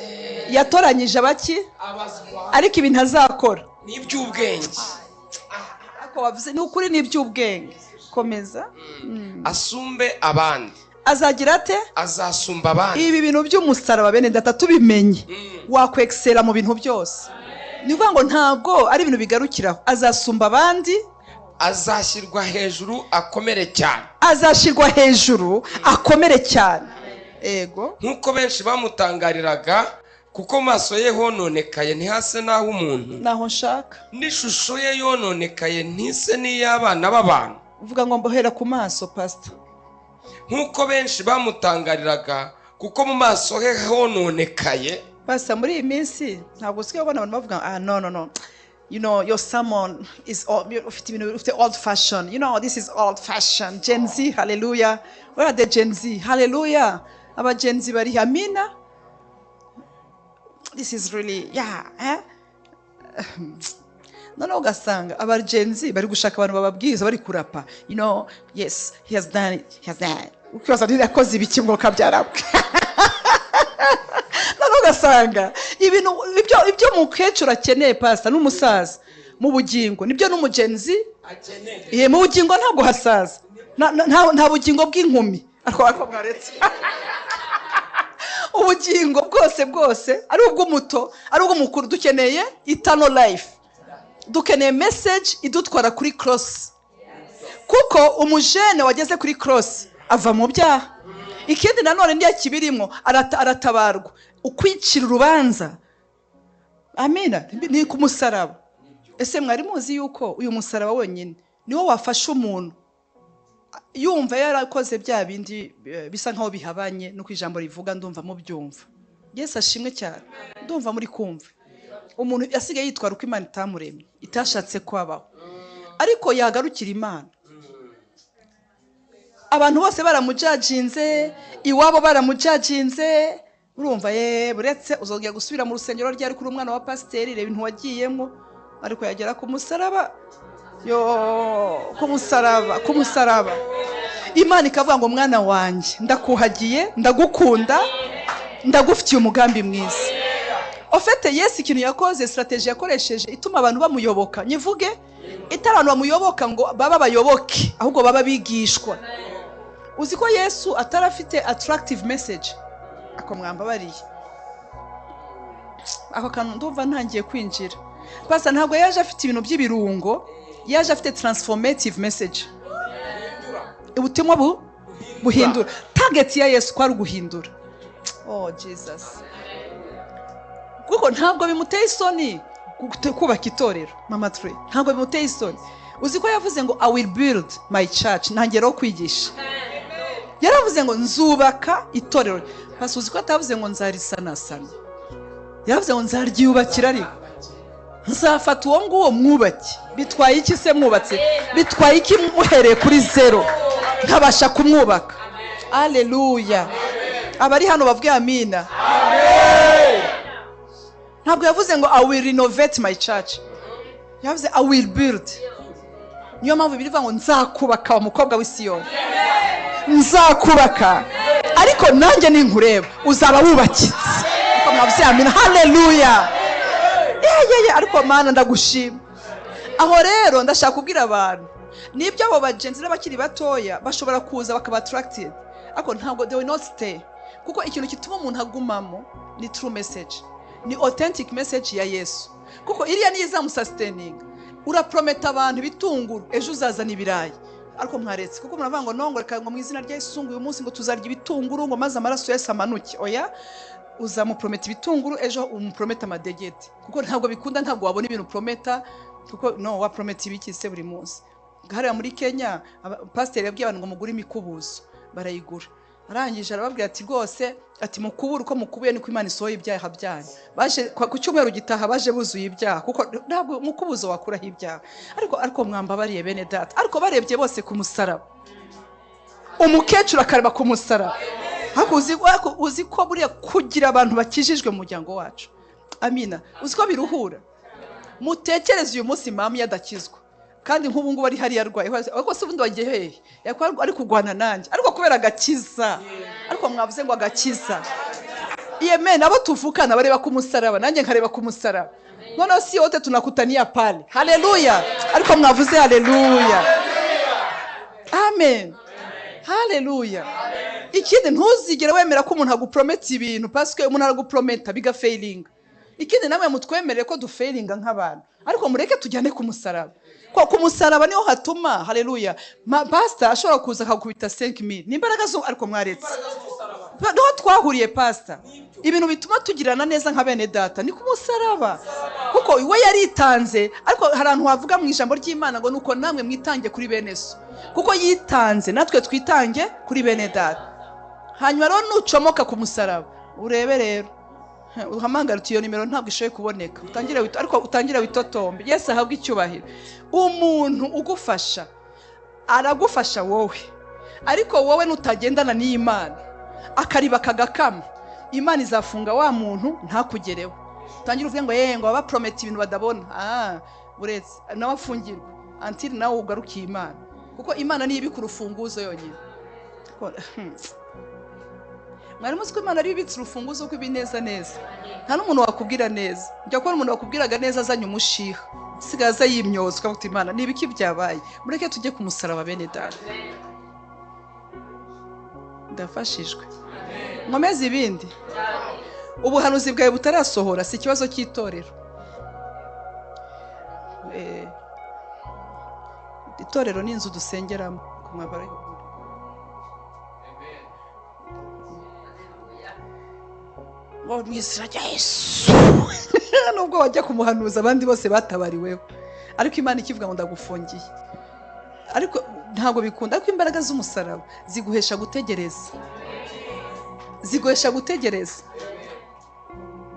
Yatoranyije abaki? Abaswa. Ariko ibintu azakora ni iby'ubwenge. Ariko wavuze ni ukuri, ni iby'ubwenge. Komeza. Asumbe abandi. Azagira ate? Azasumba abandi. Ibi bintu by'umusaraba bene data tubimenye, wakwexera mu bintu byose. Ni ukuvuga ngo ntabwo ari ibintu bigarukiraho. Azasumba abandi, azashyirwa hejuru akomere cyane. Azashyirwa hejuru akomere cyane. Ego. Nk'uko benshi bamutangariraga, kuko maso ye hononekaye ntihase n'aho umuntu, naho nshaka, n'ishusho ye yononekaye ntise n'iy'abana b'abantu. Uvuga ngo mbohera ku maso, pastor. Nk'uko benshi bamutangariraga, kuko mu maso he hononekaye. Pastor, muri iyi minsi ntabwo usigaye ubona abantu bavuga, ah no no no, you know your sermon is all, ufite ibintu, ufite old fashion, you know this is old fashion, Gen Z, hallelujah. Where are the Gen Z? Hallelujah. Aba Gen Z bari amina. This is really, yeah, eh? Noneho ugasanga aba Gen Z bari gushaka abantu bababwiza bari kurapa, you know, yes, he has done it, he has done it. Ukibaza niba yakoze ibiki ngo kabyarabwe. Noneho ugasanga ibintu ibyo mukecuru akeneye, pastor, n'umusaza mu bugingo nibyo n'umugenzi akeneye mu bugingo. Ntabwo hasaza, nta bugingo bw'inkumi, ariko mwaretse ubugingo bwose bwose, ari ubw'umuto ari ubw'umukuru, dukeneye eternal life, dukeneye message idutwara kuri cross. Kuko umujene wageze kuri cross ava mu byaha. Ikindi nanone niyo kibirimo aratabarwa. Ukwicira urubanza, amina, ni ku musaraba. Ese mwari muzi yuko uyu musaraba wenyine niwo wafasha umuntu yumva yarakoze bya bindi bisa nkaho bihabanye nuko ijambo rivuga? Ndumva mubyumva. Yesu ashimwe cyane. Ndumva muri kumva. Umuntu yasigaye yitwara uko Imana itamuremye, itashatse kwabaho, ariko yagarukira Imana, abantu bose baramujajinze, iwabo baramujajinze, urumva ye buretse uzongera gusubira mu rusengero ryari kuri umwana wa pasiteri, reba ibintu wagiyemo. Ariko yagera ku musaraba, yo ku musaraba, ku musaraba, Imana ikavuga ngo mwana wanjye ndakuhagiye, ndagukunda, ndagufitiye umugambi mwiza. Ofete Yesu ikintu yakoze, strategy yakoresheje ituma abantu bamuyoboka, nyivuge itari abantu bamuyoboka ngo baba bayoboke, ahubwo baba bigishwa. Uzi ko Yesu atarafite attractive message? Ako mwambabariye ako kantu, ndumva ntangiye kwinjira. Pasa ntabwo yaje afite ibintu by'ibirungo, yaje afite transformative message, ubutumwa buhindura. Target ya Yesu kwari uguhindura. Oh Jesus. Kuko ntabwo bimuteye isoni kubaka itorero, Mama Trey, ntabwo bimuteye isoni. Uzi ko yavuze ngo I will build my church, ntangeraho kwigisha. Yaravuze ngo nzubaka itorero. Pasi uzi ko atavuze ngo nzarisanasana, yaravuze ngo nzaryubakira, ariko nzafata uwo nguwo mwubake. Bitwaye iki se mwubatse? Bitwaye iki muhereye kuri zero nkabasha kumwubaka? Haleluya. Abari hano bavuge amina. Ntabwo yavuze ngo I will renovate my church, yavuze I will build. Niyo mpamvu birivuga ngo nzakubaka wa mukobwa w'Isiyoni, nzakubaka, ariko nanjye ninkureba uzaba wubakitse. Ariko mwavuze amina. Haleluya. Yeye, ariko Mana ndagushima. Aho rero ndashaka kubwira abantu, nibyo abo bagenzi n'abakiri batoya bashobora kuza bakaba attracted, ariko ntabwo they will not stay. Kuko ikintu gituma umuntu agumamo ni true message, ni authentic message ya Yesu. Kuko iriya niyo izamusustaininga. Uraprometa abantu ibitunguru, ejo uzazana ibirayi, ariko mwaretse. Kuko muravuga ngo nongo reka ngo mu izina rya Yesu ngo uyu munsi ngo tuzarya ibitunguru ngo maze amaraso Yesu amanuke. Oya, uzamuprometa ibitunguru, ejo umuprometa amadegede. Kuko ntabwo bikunda, ntabwo wabona ibintu prometa, kuko no waprometa ibiki se buri munsi? Hariya muri Kenya pasiteri yabwiye abantu ngo mugure imikubuzo, barayigura. Arangije arababwira ati rwose, ati mukubure uko mukubuye niko Imana isohoye ibyaha byanyu. Baje ku cyumweru gitaha baje buzuye ibyaha, kuko ntabwo mukubuzo wakuraho ibyaha. Ariko mwambabariye bene data, ariko barebye bose ku musaraba, umukecuru akareba ku musaraba. Uzi ko buriya kugira abantu bakijijwe mu muryango wacu, amina, uzi ko biruhura. Mutekereze uyu munsi mama yadakizwa, kandi nk'ubu ngubu ari hariya arwaye, ariko se ubundi wagiye hehe? Ari kurwana nanjye, ariko kubera agakiza. Ariko mwavuze ngo agakiza. Amen. Abo tuvukana bareba ku musaraba, nanjye nkareba ku musaraba. Noneho si yote tunakutania pale. Haleluya. Ariko mwavuze haleluya. Amen. Haleluya. Ikindi, ntuzigere wemera ko umuntu aguprometa ibintu, parce que umuntu araguprometa bigafailinga. Ikindi, namwe mutwemerere ko dufailinga nk'abantu, ariko mureke tujyane ku musaraba. Ko ku musaraba niho hatuma, haleluya, pastor ashobora kuza akagukubita 5000 ni imbaraga zo, ariko mwaretse niho twahuriye. Pastor, ibintu bituma tugirana neza nka bene data ni ku musaraba, kuko we yaritanze. Ariko hari ahantu wavuga mu ijambo ry'Imana ngo nuko namwe mwitange kuri bene so, kuko yitanze, natwe twitange kuri bene data. Hanyuma rero nucomoka ku musaraba, urebe rero uhamagara uti iyo nimero ntabwo ishoboye kuboneka, utangire ariko utangire witotombe. Yesu ahabwe icyubahiro. Umuntu ugufasha aragufasha wowe, ariko wowe nutagendana n'Imana, akariba kagakama, Imana izafunga wa muntu ntakugereho. Utangire uvuge ngo yewe, ngo baprometa ibintu badabona. Uretse nawe afungirwa until nawe ugarukiye Imana, kuko Imana niyo ibika urufunguzo yonyine. Mwari muzi ko Imana ariyo ibitse urufunguzo rw'ibineza neza? Nta n'umuntu wakubwira neza. Njya kubona umuntu wakubwiraga neza azanye umushiha, usigaye aza yimyoza, ukavuga uti Imana, ni ibiki byabaye? Mureke tujye ku musaraba, bene data. Ndafashijwe. Nkomeze ibindi. Ubuhanuzi bwawe butarasohora si ikibazo cy'itorero. Itorero ni inzu dusengeramo ku mwambaro. Ngo mu izina rya Yesu, nubwo wajya kumuhanuza abandi bose batabariweho, ariko Imana ikivuga ngo ndagufungiye, ariko ntabwo bikunda. Ariko imbaraga z'umusaraba ziguhesha gutegereza, ziguhesha gutegereza,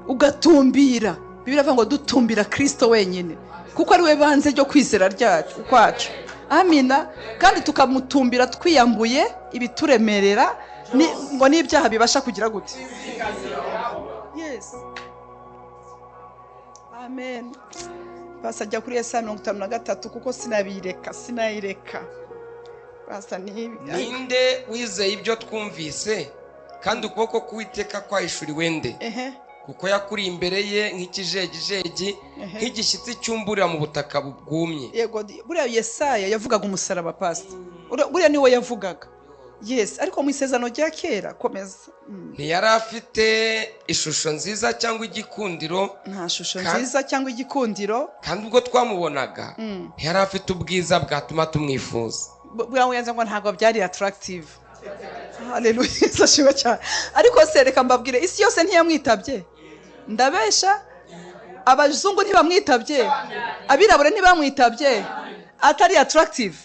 ugatumbira. Bibiliya iravuga ngo dutumbira Kristo wenyine, kuko ari we banze ryo kwizera ryacu kwacu. Amina. Kandi tukamutumbira twiyambuye ibituremerera, ngo n'ibyaha bibasha kugira gute. Yes, amen. Basa ajya kuri Yesaya 53, kuko sinabireka, sinayireka. Basa ni Ninde wizeye ibyo twumvise, kandi ukuboko k'Uwiteka kwahishuriwe nde? Kuko yakuriye imbere ye nk'ikijegijegi, nk'igishyitsi cyumburira mu butaka bwumye. Yego, buriya Yesaya yavugaga umusaraba, pastor. Buriya niwe yavugaga. Yes, ariko mu isezerano rya kera, komeza. Ntiyari afite ishusho nziza cyangwa igikundiro. Nta shusho nziza cyangwa igikundiro. Kandi ubwo twamubonaga, ntiyari afite ubwiza bwatuma tumwifuza. Buriya ngo ntabwo byari attractive. Haleluya, Yesu ashimwe cyane. Ariko se reka mbabwire, isi yose ntiyamwitabye? Ndabesha? Abazungu ntibamwitabye, abirabura ntibamwitabye? Atari attractive,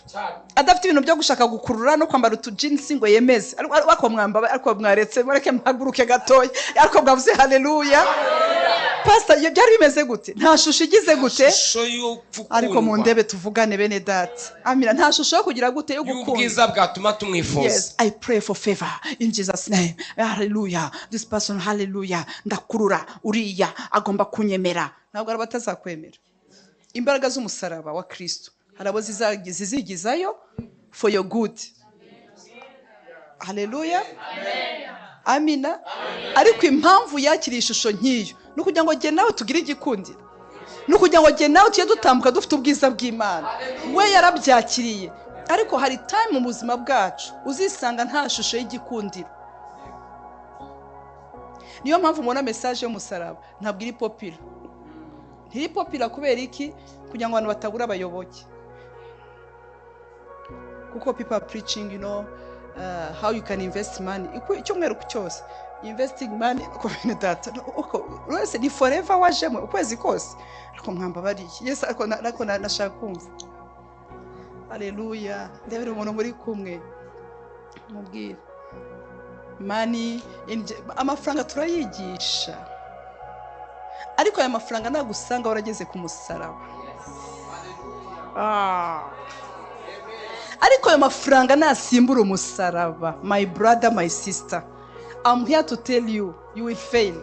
adafite ibintu byo gushaka gukurura no kwambara utujinsi ngo yemeze. Ariko mwamba, ariko mwaretse, mureke mpaguruke gatoya. Ariko mwavuze haleluya. Pastor, iyo byari bimeze gute? Nta shusho igize gute? Ishusho y'upfukundwa. Ariko mu ndebe tuvugane, bene data. Amina. Nta shusho yo kugira gute? Yo gukunda. Y'ubwiza bwatuma tumwifuza. Yes, I pray for favor in Jesus' name. Hallelujah. This person, hallelujah. Ndakurura uriya agomba kunyemera. Ntabwo ari batazakwemera. Imbaraga z'umusaraba wa Kristo hari abo zizigizayo for your good. Hallelujah. Amina. Ariko impamvu yakiriye ishusho nk'iyo ni ukugira ngo jye nawe tugire igikundiro, ni ukugira ngo jye nawe tujye dutambuka dufite ubwiza bw'Imana. We yarabyakiriye. Ariko hari time mu buzima bwacu uzisanga nta shusho y'igikundiro. Niyo mpamvu mubona message y'umusaraba ntabwo iri popular. Ntiri popular kubera iki? Kugira ngo abantu batabura abayoboke. Kuko people are preaching, how you can invest money. Icyumweru cyose investing money ku bene data. Uko wese ni forever wajemo ukwezi kose. Ariko mwamba bariye. Yes, ariko nashaka kumva. Haleluya. Ndebera umuntu muri kumwe, mubwire money, amafaranga turayigisha, ariko aya mafaranga nagusanga warageze ku musaraba. Ariko ayo mafaranga nasimbura umusaraba, my brother, my sister, I'm here to tell you, you will fail.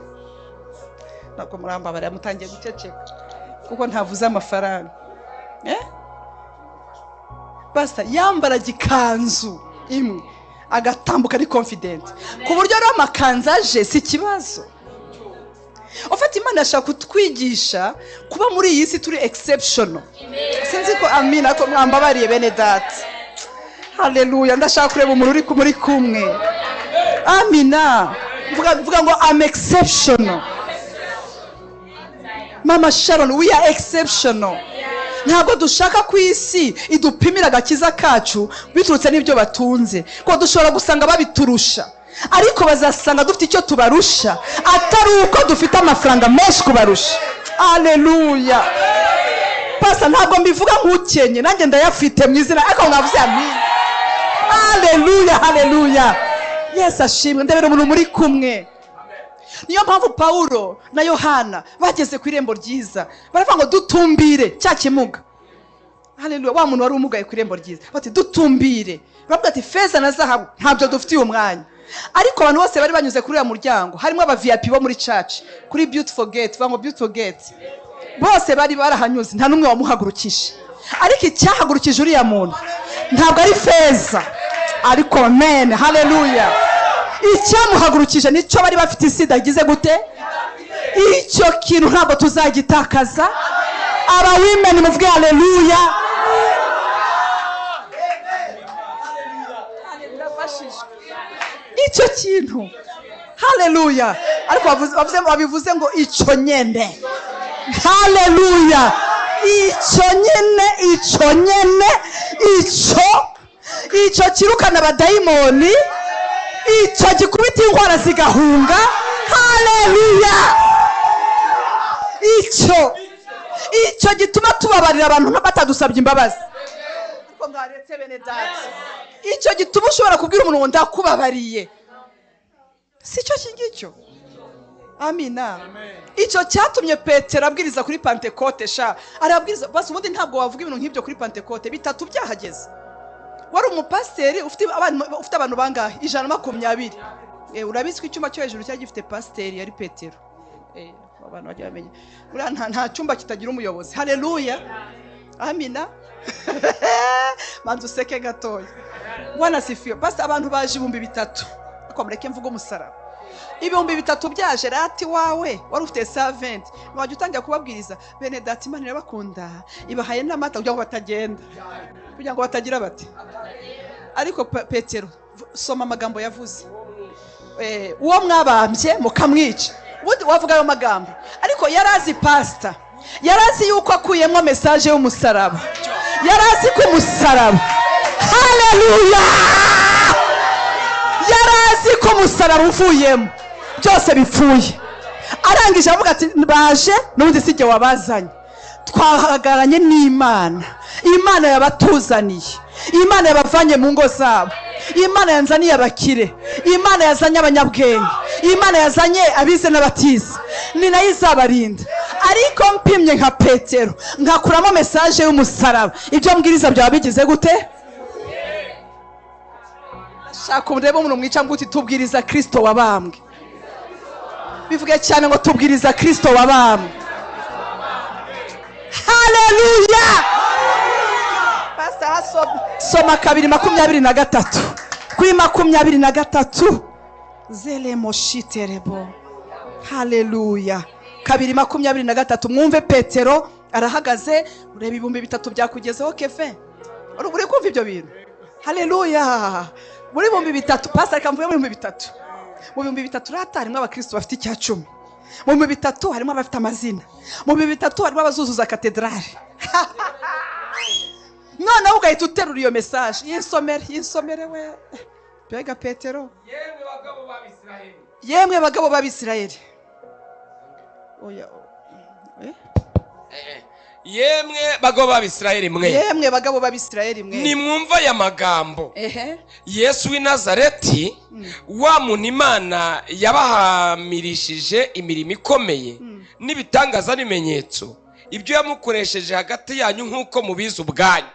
Ntabwo murambabarira, mutangiye guceceka. Kuko ntavuze amafaranga. Pastor yambaraga ikanzu imwe agatambuka ari confident, ku buryo rero amakanzu aje si ikibazo. Ufite Imana ashaka kutwigisha kuba muri iyi si turi exceptional. Sinzi ko amina ko mwambabariye bene data. Haleluya, ndashaka kureba umuntu uri muri kumwe. Amina. Mvuga ngo I'm exceptional. Mama Sharon, we are exceptional. Ntabwo dushaka ku isi idupimira agakiza kacu biturutse n'ibyo batunze, kuko dushobora gusanga babiturusha, ariko bazasanga dufite icyo tubarusha, atari uko dufite amafaranga menshi kubarusha. Haleluya. Pasa ntabwo mbivuga nk'ukenye, nanjye ndayafite mu izina, ariko mwavuze amin. Haleluya, haleluya. Yesu ashimwe. Ndebera umuntu muri kumwe. Niyo mpamvu Paulo na Yohana bageze ku irembo ryiza, baravuga ngo dutumbire cya kimuga. Haleluya, wa muntu wari umugaye ku irembo ryiza, bati dutumbire. Baravuga ati feza na zahabu ntabyo dufitiye umwanya. Ariko abantu bose bari banyuze kuri uyu muryango, harimo aba VIP bo muri church, kuri Beautiful Gate, bango Beautiful Gate, bose bari barahanyuze, nta numwe wamuhagurukije. Ariko icyahagurukije uriya muntu ntabwo ari feza, ariko amen, haleluya. Icyamuhagurukije nicyo bari bafite isi idagize gute. Icyo kintu ntabwo tuzagitakaza. Aba women muvuge haleluya. Icyo kintu, haleluya. Ariko babivuze ngo icyo nyene, haleluya. Icyo nyene, icyo nyene, icyo kirukana abadayimoni, icyo gikubita indwara zigahunga, haleluya. Icyo gituma tubabarira abantu batadusabye imbabazi. Ariko ngaretse bene data, icyo gituma ushobora kubwira umuntu ngo ndakubabariye, si cyo kingicyo. Amina. Icyo cyatumye Petero abwiriza kuri Pentekote. Sha arabwiriza basi, ubundi ntabwo wavuga ibintu nk'ibyo kuri Pentekote bitatu byahageze. Wari umupasiteri ufite abantu bangahe? 120. Urabizi ko icyumba cyo hejuru cyari gifite pasiteri yari Petero. Abantu bajya bamenya uriya nta cyumba kitagira umuyobozi. Haleluya. Amina. Manzu useke gatoya. Bwana sifiwe. Pastor, abantu baje 3000. Ariko mureke mvuge umusaraba. 3000 byaje rati wawe wari ufite 120, wajya utangira kubabwiriza bene data Imana irabakunda, ibahaye n'amata kugira ngo batagenda, kugira ngo batagira bati. Ariko Petero, soma amagambo yavuze. Uwo mwabambye mukamwica. Ubundi wavuga ayo magambo, ariko yarazi pastor, yarazi yuko akuyemo message y'umusaraba, yarazi ko umusaraba, haleluya, yarazi ko umusaraba uvuyemo byose bipfuye. Arangije avuga ati baje n'ubundi sijye wabazanye, twahagaranye n'Imana, Imana yabatuzaniye, Imana yabavanye mu ngo zabo, Imana yanzaniye abakire, Imana yazanye abanyabwenge, Imana yazanye abize n'abatize, ni nayo izabarinda. Ariko mpimye nka Petero nkakuramo message y'umusaraba, ibyo mbwiriza byaba bigize gute? Shaka urebe umuntu mwica ngo uti tubwiriza Kristo wabambwe. Bivuge cyane ngo tubwiriza Kristo wabambwe. Haleluya. Pastor, soma 2:23 kuri 23. Zele moshiterebo. Haleluya. 2:23. Mwumve Petero arahagaze, ureba 3000 byakugezeho kefe. Uri kumva ibyo bintu? Haleluya. Muri 3000, pastor kamvuye muri 3000. Mu 3000 rata harimo abakristo bafite icya 10. Mu 3000 harimo abafite amazina. Mu 3000 harimo abazuzuza katedrale. None ugahita uterura iyo message. Yinsomere, yinsomere we. Mbega Petero. Yemwe bagabo b'Abisirayeli. Yemwe bagabo b'Abisirayeli. Oya. Yemwe bagabo b'Abisirayeli mwe. Yemwe bagabo b'Abisirayeli mwe. Nimwumva ya magambo. Yesu w'i Nazareti, wa muntu Imana yabahamirishije imirimo ikomeye n'ibitangaza n'ibimenyetso, ibyo yamukoresheje hagati yanyu nk'uko mubizi ubwanyu.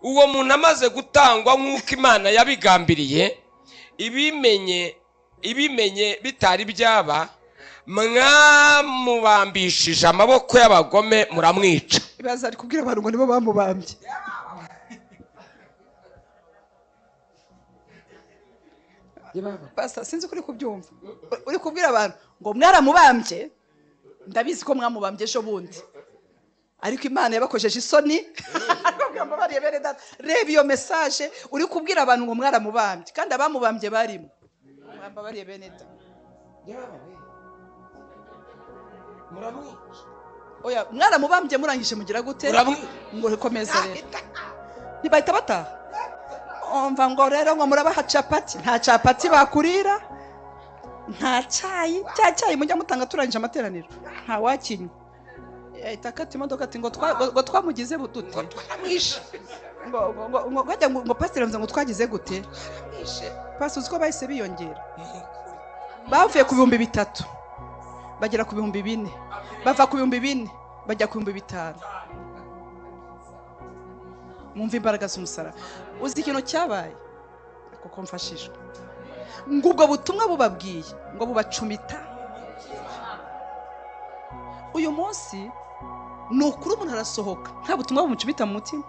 Uwo muntu amaze gutangwa nk'uko Imana yabigambiriye, ibimenye bitari byaba, Mwamubambishije amaboko y'abagome muramwica. Ibaza ari kubwira abantu ngo nibo bamubambye. Pastor, sinzi kuri kubyumva. Uri kubwira abantu ngo mwaramubambye, ndabizi ko mwamubambye ejo bundi, ariko Imana yabakojeje isoni. Ariko mbabariye bene data, reba iyo message uri kubwira abantu ngo mwaramubambye, kandi abamubambye barimo. Mbabariye bene data. Muramwica. Oya, mwaramubambye murangije mugira gute? Ngo komeza rero. Ntibahita bataha. Umva ngo rero ngo murabaha capati, nta capati bakurira, nta cyayi, cya cyayi mujya mutanga turangije amateraniro, nta wakinywa. Yahita akata imodoka ati ngo twamugize dute? Ngo twaramwishe. Ngo pasiteri avuze ngo twagize gute? Pasiteri, uzi ko bahise biyongera, bavuye ku 3000 bagera ku 4000, bava ku 4000 bajya ku 5000. Mwumva imbaraga z'umusaraba. Uzi ikintu cyabaye kuko mfashijwe, ngo ubwo butumwa bubabwiye ngo bubacumita. Uyu munsi ni ukuri umuntu arasohoka nta butumwa bumucumita mu mutima,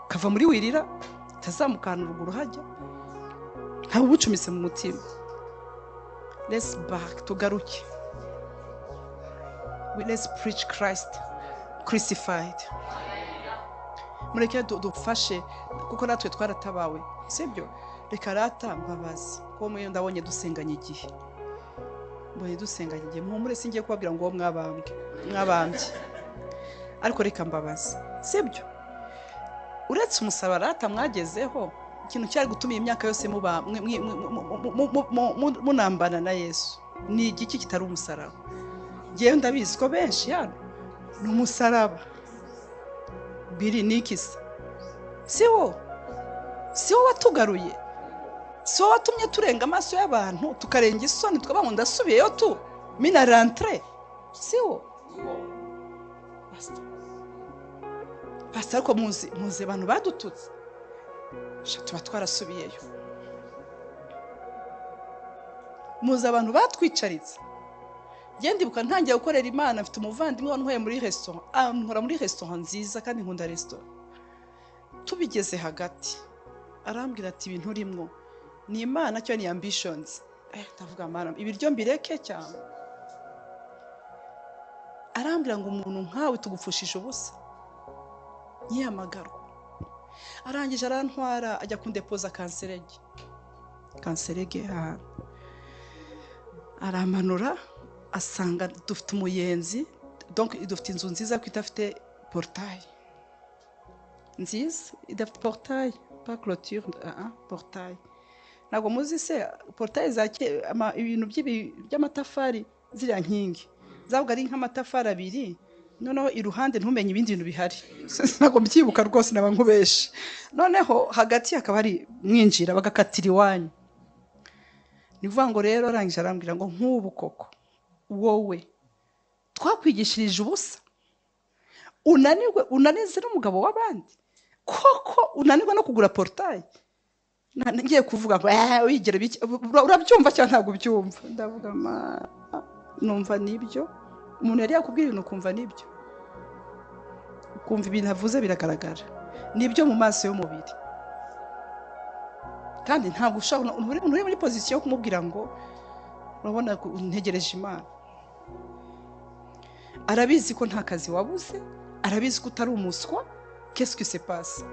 kava muri wirira tazamukana uruguru hajya, nta bubucumise mu mutima. Let's back, tugaruke. Let's preach Christ crucified. Mureke dufashe kuko natwe twaratabawe, sibyo? Reka rata mbabazi ko mwe ndabonye dusenganye igihe, mbonye dusenganye igihe, muhumure singiye kubabwira ngo mwabambwe mwabambye, ariko reka mbabazi, sibyo? Uretse umusaraba rata mwagezeho, ikintu cyari gutuma iyi myaka yose muba munambana na Yesu ni igiki kitari umusaraba? Ngewe ndabizi ko benshi hano ni umusaraba. Biri nikisa, si wo watugaruye, si wo watumye turenga amaso y'abantu tukarenga isoni tukaba ngo ndasubiyeyo tu mina rentre, si wo. Pastor, ariko muzi abantu badututse, tuba twarasubiyeyo. Muzi abantu batwicaritse. Ndibuka ntangiye gukorera Imana, mfite umuvandimwe wantwaye muri restaurant, nkora muri restaurant nziza kandi nkunda restaurant. Tubigeze hagati arambwira ati ibintu urimo ni Imana cyo ni ambitions. Ndavuga Mana, ibiryo mbireke cyane. Arambwira ngo umuntu nkawe tugupfushije ubusa, nkihamagarwa. Arangije arantwara ajya kundepoza kanserege ahantu, aramanura asanga dufite umuyenzi, donc dufite inzu nziza ko idafite portail nziza, idafite portail, pas clôture, portail. Ntabwo muzi se portail za ibintu by'amatafari, ziriya nkingi zabwo ari nk'amatafari abiri, noneho iruhande ntumenye ibindi bintu bihari. Ntabwo mbyibuka rwose naba nkubeshe. Noneho hagati hakaba hari mwinjira bagakatira iwanyu. Ni vuga ngo rero arangije arambwira ngo nk'ubu koko wowe twakwigishirije ubusa, unanirwe unanize n'umugabo w'abandi, koko unanirwe no kugura portail. Ngiye kuvuga ngo wigere urabyumva cyangwa ntabwo ubyumva? Ndavuga numva nibyo. Umuntu yari yakubwira ibintu ukumva nibyo, ukumva ibintu avuze biragaragara nibyo mu maso y'umubiri, kandi ntabwo ushobora, uri muri position yo kumubwira ngo urabona ntegereje Imana. Arabizi ko nta kazi wabuze, arabizi ko utari umuswa. Qu'est-ce qui se passe?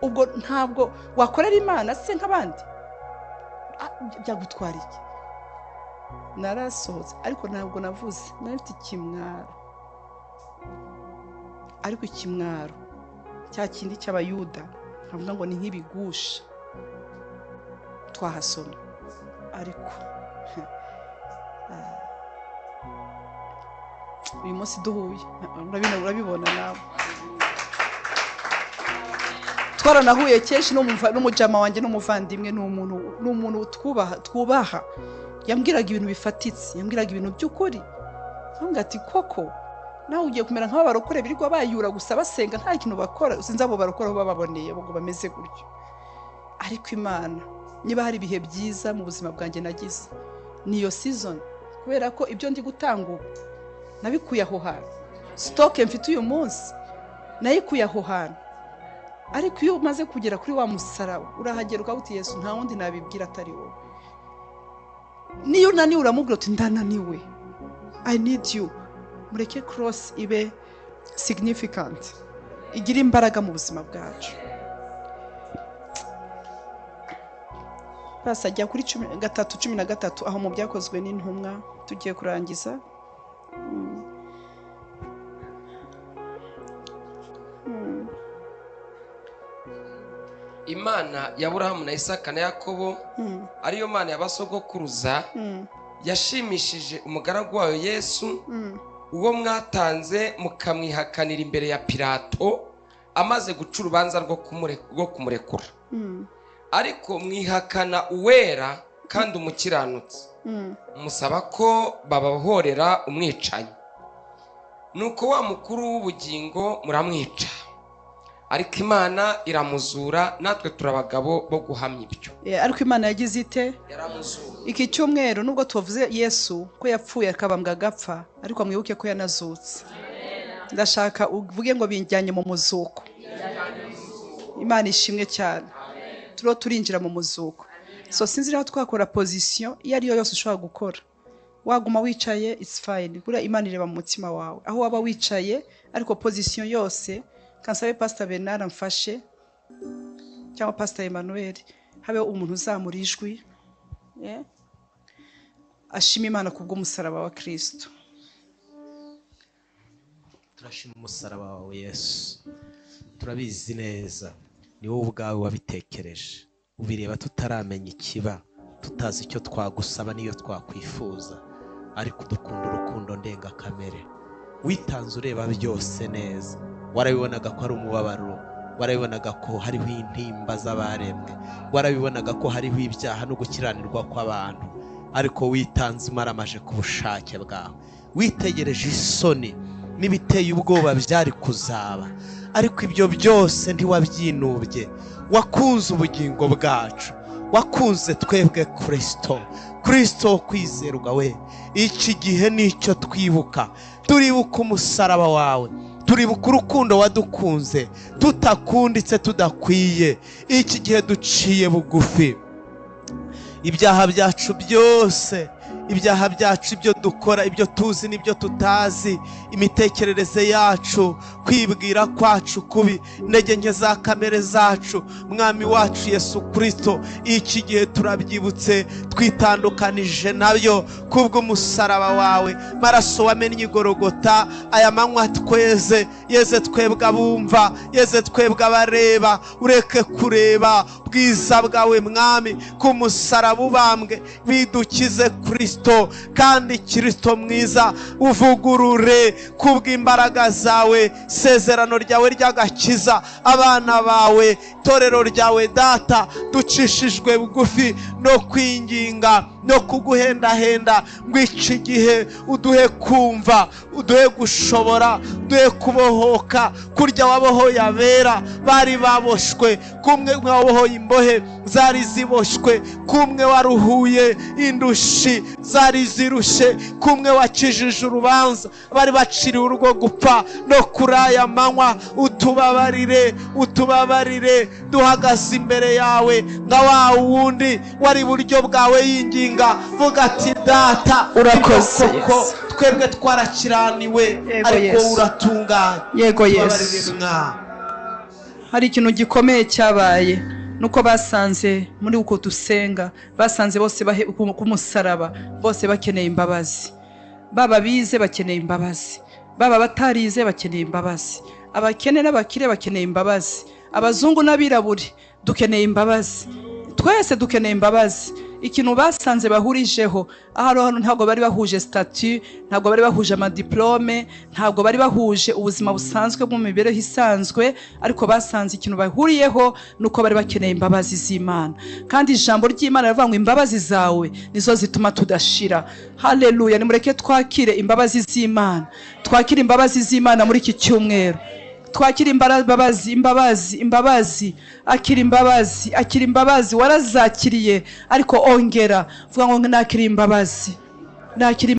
Ubwo ntabwo wakorera Imana se nk'abandi, byagutwara iki? Narasohotse ariko ntabwo navuze, nari mfite ikimwaro, ariko ikimwaro cya kindi cy'abayuda nkavuga ngo ni nk'ibigusha twahasomye, ariko uyu munsi duhuye urabibona nawe. Twaranahuye kenshi n'umujama wanjye n'umuvandimwe, ni umuntu twubaha, yambwiraga ibintu bifatitse, yambwiraga ibintu by'ukuri. Nkamubwira ati koko nawe ugiye kumera nk'aba barokore birirwa bayura gusa basenga nta kintu bakora, sinzi abo barokora aho bababoneye ngo bameze gutyo. Ariko Imana, niba hari ibihe byiza mu buzima bwanjye nagize, niyo season, Kubera ko ibyo ndi gutanga ubu nabikuye aho hantu. Stock mfite uyu munsi nayikuye aho hantu. Ariko iyo umaze kugera kuri wa musaraba, urahagera ukavuga uti Yesu nta wundi nabibwira atari wowe. Niyo unaniwe uramubwira uti ndananiwe, I need you. Mureke cross ibe significant, igire imbaraga mu buzima bwacu. Basi ajya kuri 3:13 aho mu byakozwe n'intumwa tugiye kurangiza. Imana ya Aburahamu na Isaka na Yakobo, ariyo Mana y'abasogokuruza, yashimishije umugaragu wayo Yesu, uwo mwatanze mukamwihakanira imbere ya Pilato amaze guca urubanza rwo kumurekura. Ariko mwihakana uwera kandi umukiranutsi, musaba ko babahorera umwicanyi. Nuko wa mukuru w'ubugingo muramwica, ariko Imana iramuzura, natwe turabagabo bo guhamya ibyo. Ariko Imana yagize ite? Yaramuzura. Iki cyumweru nubwo tuvuze Yesu ko yapfuye akabambwa agapfa, ariko mwibuke ko yanazutse. Ndashaka uvuge ngo binjyanye mu muzuko. Imana ishimwe cyane. Turo turinjira mu muzuko. So sinzi aho twakora position iyo ari yo yose ushobora gukora. Waguma wicaye it's fine. Buriya Imana ireba mu mutima wawe. Aho waba wicaye, ariko position yose, kansabe Pastor Bernard amfashe cyangwa Pastor Emmanuel, habe umuntu uzamura ijwi, ashima Imana kubw'umusaraba wa Kristo. Turashima umusaraba wawe Yesu. Turabizi neza ni wowe ubwawe wabitekereje, ubireba tutaramenya ikiba, tutazi icyo twagusaba n'iyo twakwifuza, ariko dukunda urukundo ndengakamere. Witanze ureba byose neza, warabibonaga ko ari umubabaro, warabibonaga ko hariho intimba z'abaremwe, warabibonaga ko hariho ibyaha no gukiranirwa kw'abantu, ariko witanze umaramaje ku bushake bwawe. Witegereje isoni n'ibiteye ubwoba byari kuzaba, ariko ibyo byose ntiwabyinubye. Wakunze ubugingo bwacu, wakunze twebwe Kristo, Kristo kwizerwa we. Iki gihe nicyo twibuka, turibuka umusaraba wawe, turibuka urukundo wadukunze tutakunditse tudakwiye. Iki gihe duciye bugufi, ibyaha byacu byose, ibyaha byacu, ibyo dukora, ibyo tuzi n'ibyo tutazi, imitekerereze yacu, kwibwira kwacu kubi, intege nke za kamere zacu, Mwami wacu Yesu Kristo, iki gihe turabyibutse, twitandukanije nabyo kubw'umusaraba wawe. Maraso wamennye igorogota, aya manywa tweze, yeze twebwe abumva, yeze twebwe abareba, ureke kureba bwiza bwawe Mwami ku musaraba ubambwe, bidukize Kristo. Kandi Kristo mwiza, uvugurure kubw'imbaraga zawe sezerano ryawe ry'agakiza abana bawe, torero ryawe Data. Ducishijwe bugufi no kwinginga no kuguhendahenda ngo iki gihe uduhe kumva, uduhe gushobora, uduhe kubohoka kurya wabohoye abera bari baboshwe, kumwe wabohoye imbohe zari ziboshwe, kumwe waruhuye indushi zari zirushe, kumwe wakijije urubanza bari baciriwe urwo gupfa. No kuri aya manywa utubabarire, utubabarire. Duhagaze imbere yawe nka wa wundi wari buryo bwawe yinginga, vuga ati Data urakoze, koko twebwe twarakiraniwe, ariko uratunganye. Yego Yesu. Hari ikintu gikomeye cyabaye, nuko basanze muri uko dusenga, basanze bose ku musaraba, bose bakeneye imbabazi. Baba bize bakeneye imbabazi, baba batarize bakeneye imbabazi, abakene n'abakire bakeneye imbabazi, abazungu n'abirabure dukeneye imbabazi, twese dukeneye imbabazi. Ikintu basanze bahurijeho ahari hano, ntabwo bari bahuje statut, ntabwo bari bahuje amadiplome, ntabwo bari bahuje ubuzima busanzwe bwo mu mibereho isanzwe, ariko basanze ikintu bahuriyeho nuko bari bakeneye imbabazi z'Imana. Kandi ijambo ry'Imana rivuga ngo imbabazi zawe nizo zituma tudashira. Haleluya! Nimureke twakire imbabazi z'Imana, twakire imbabazi z'Imana muri iki cyumweru. Twakira imbabazi, imbabazi, imbabazi. Akira imbabazi, akira imbabazi. Warazakiriye, ariko ongera vuga ngo nakira imbabazi, nakira.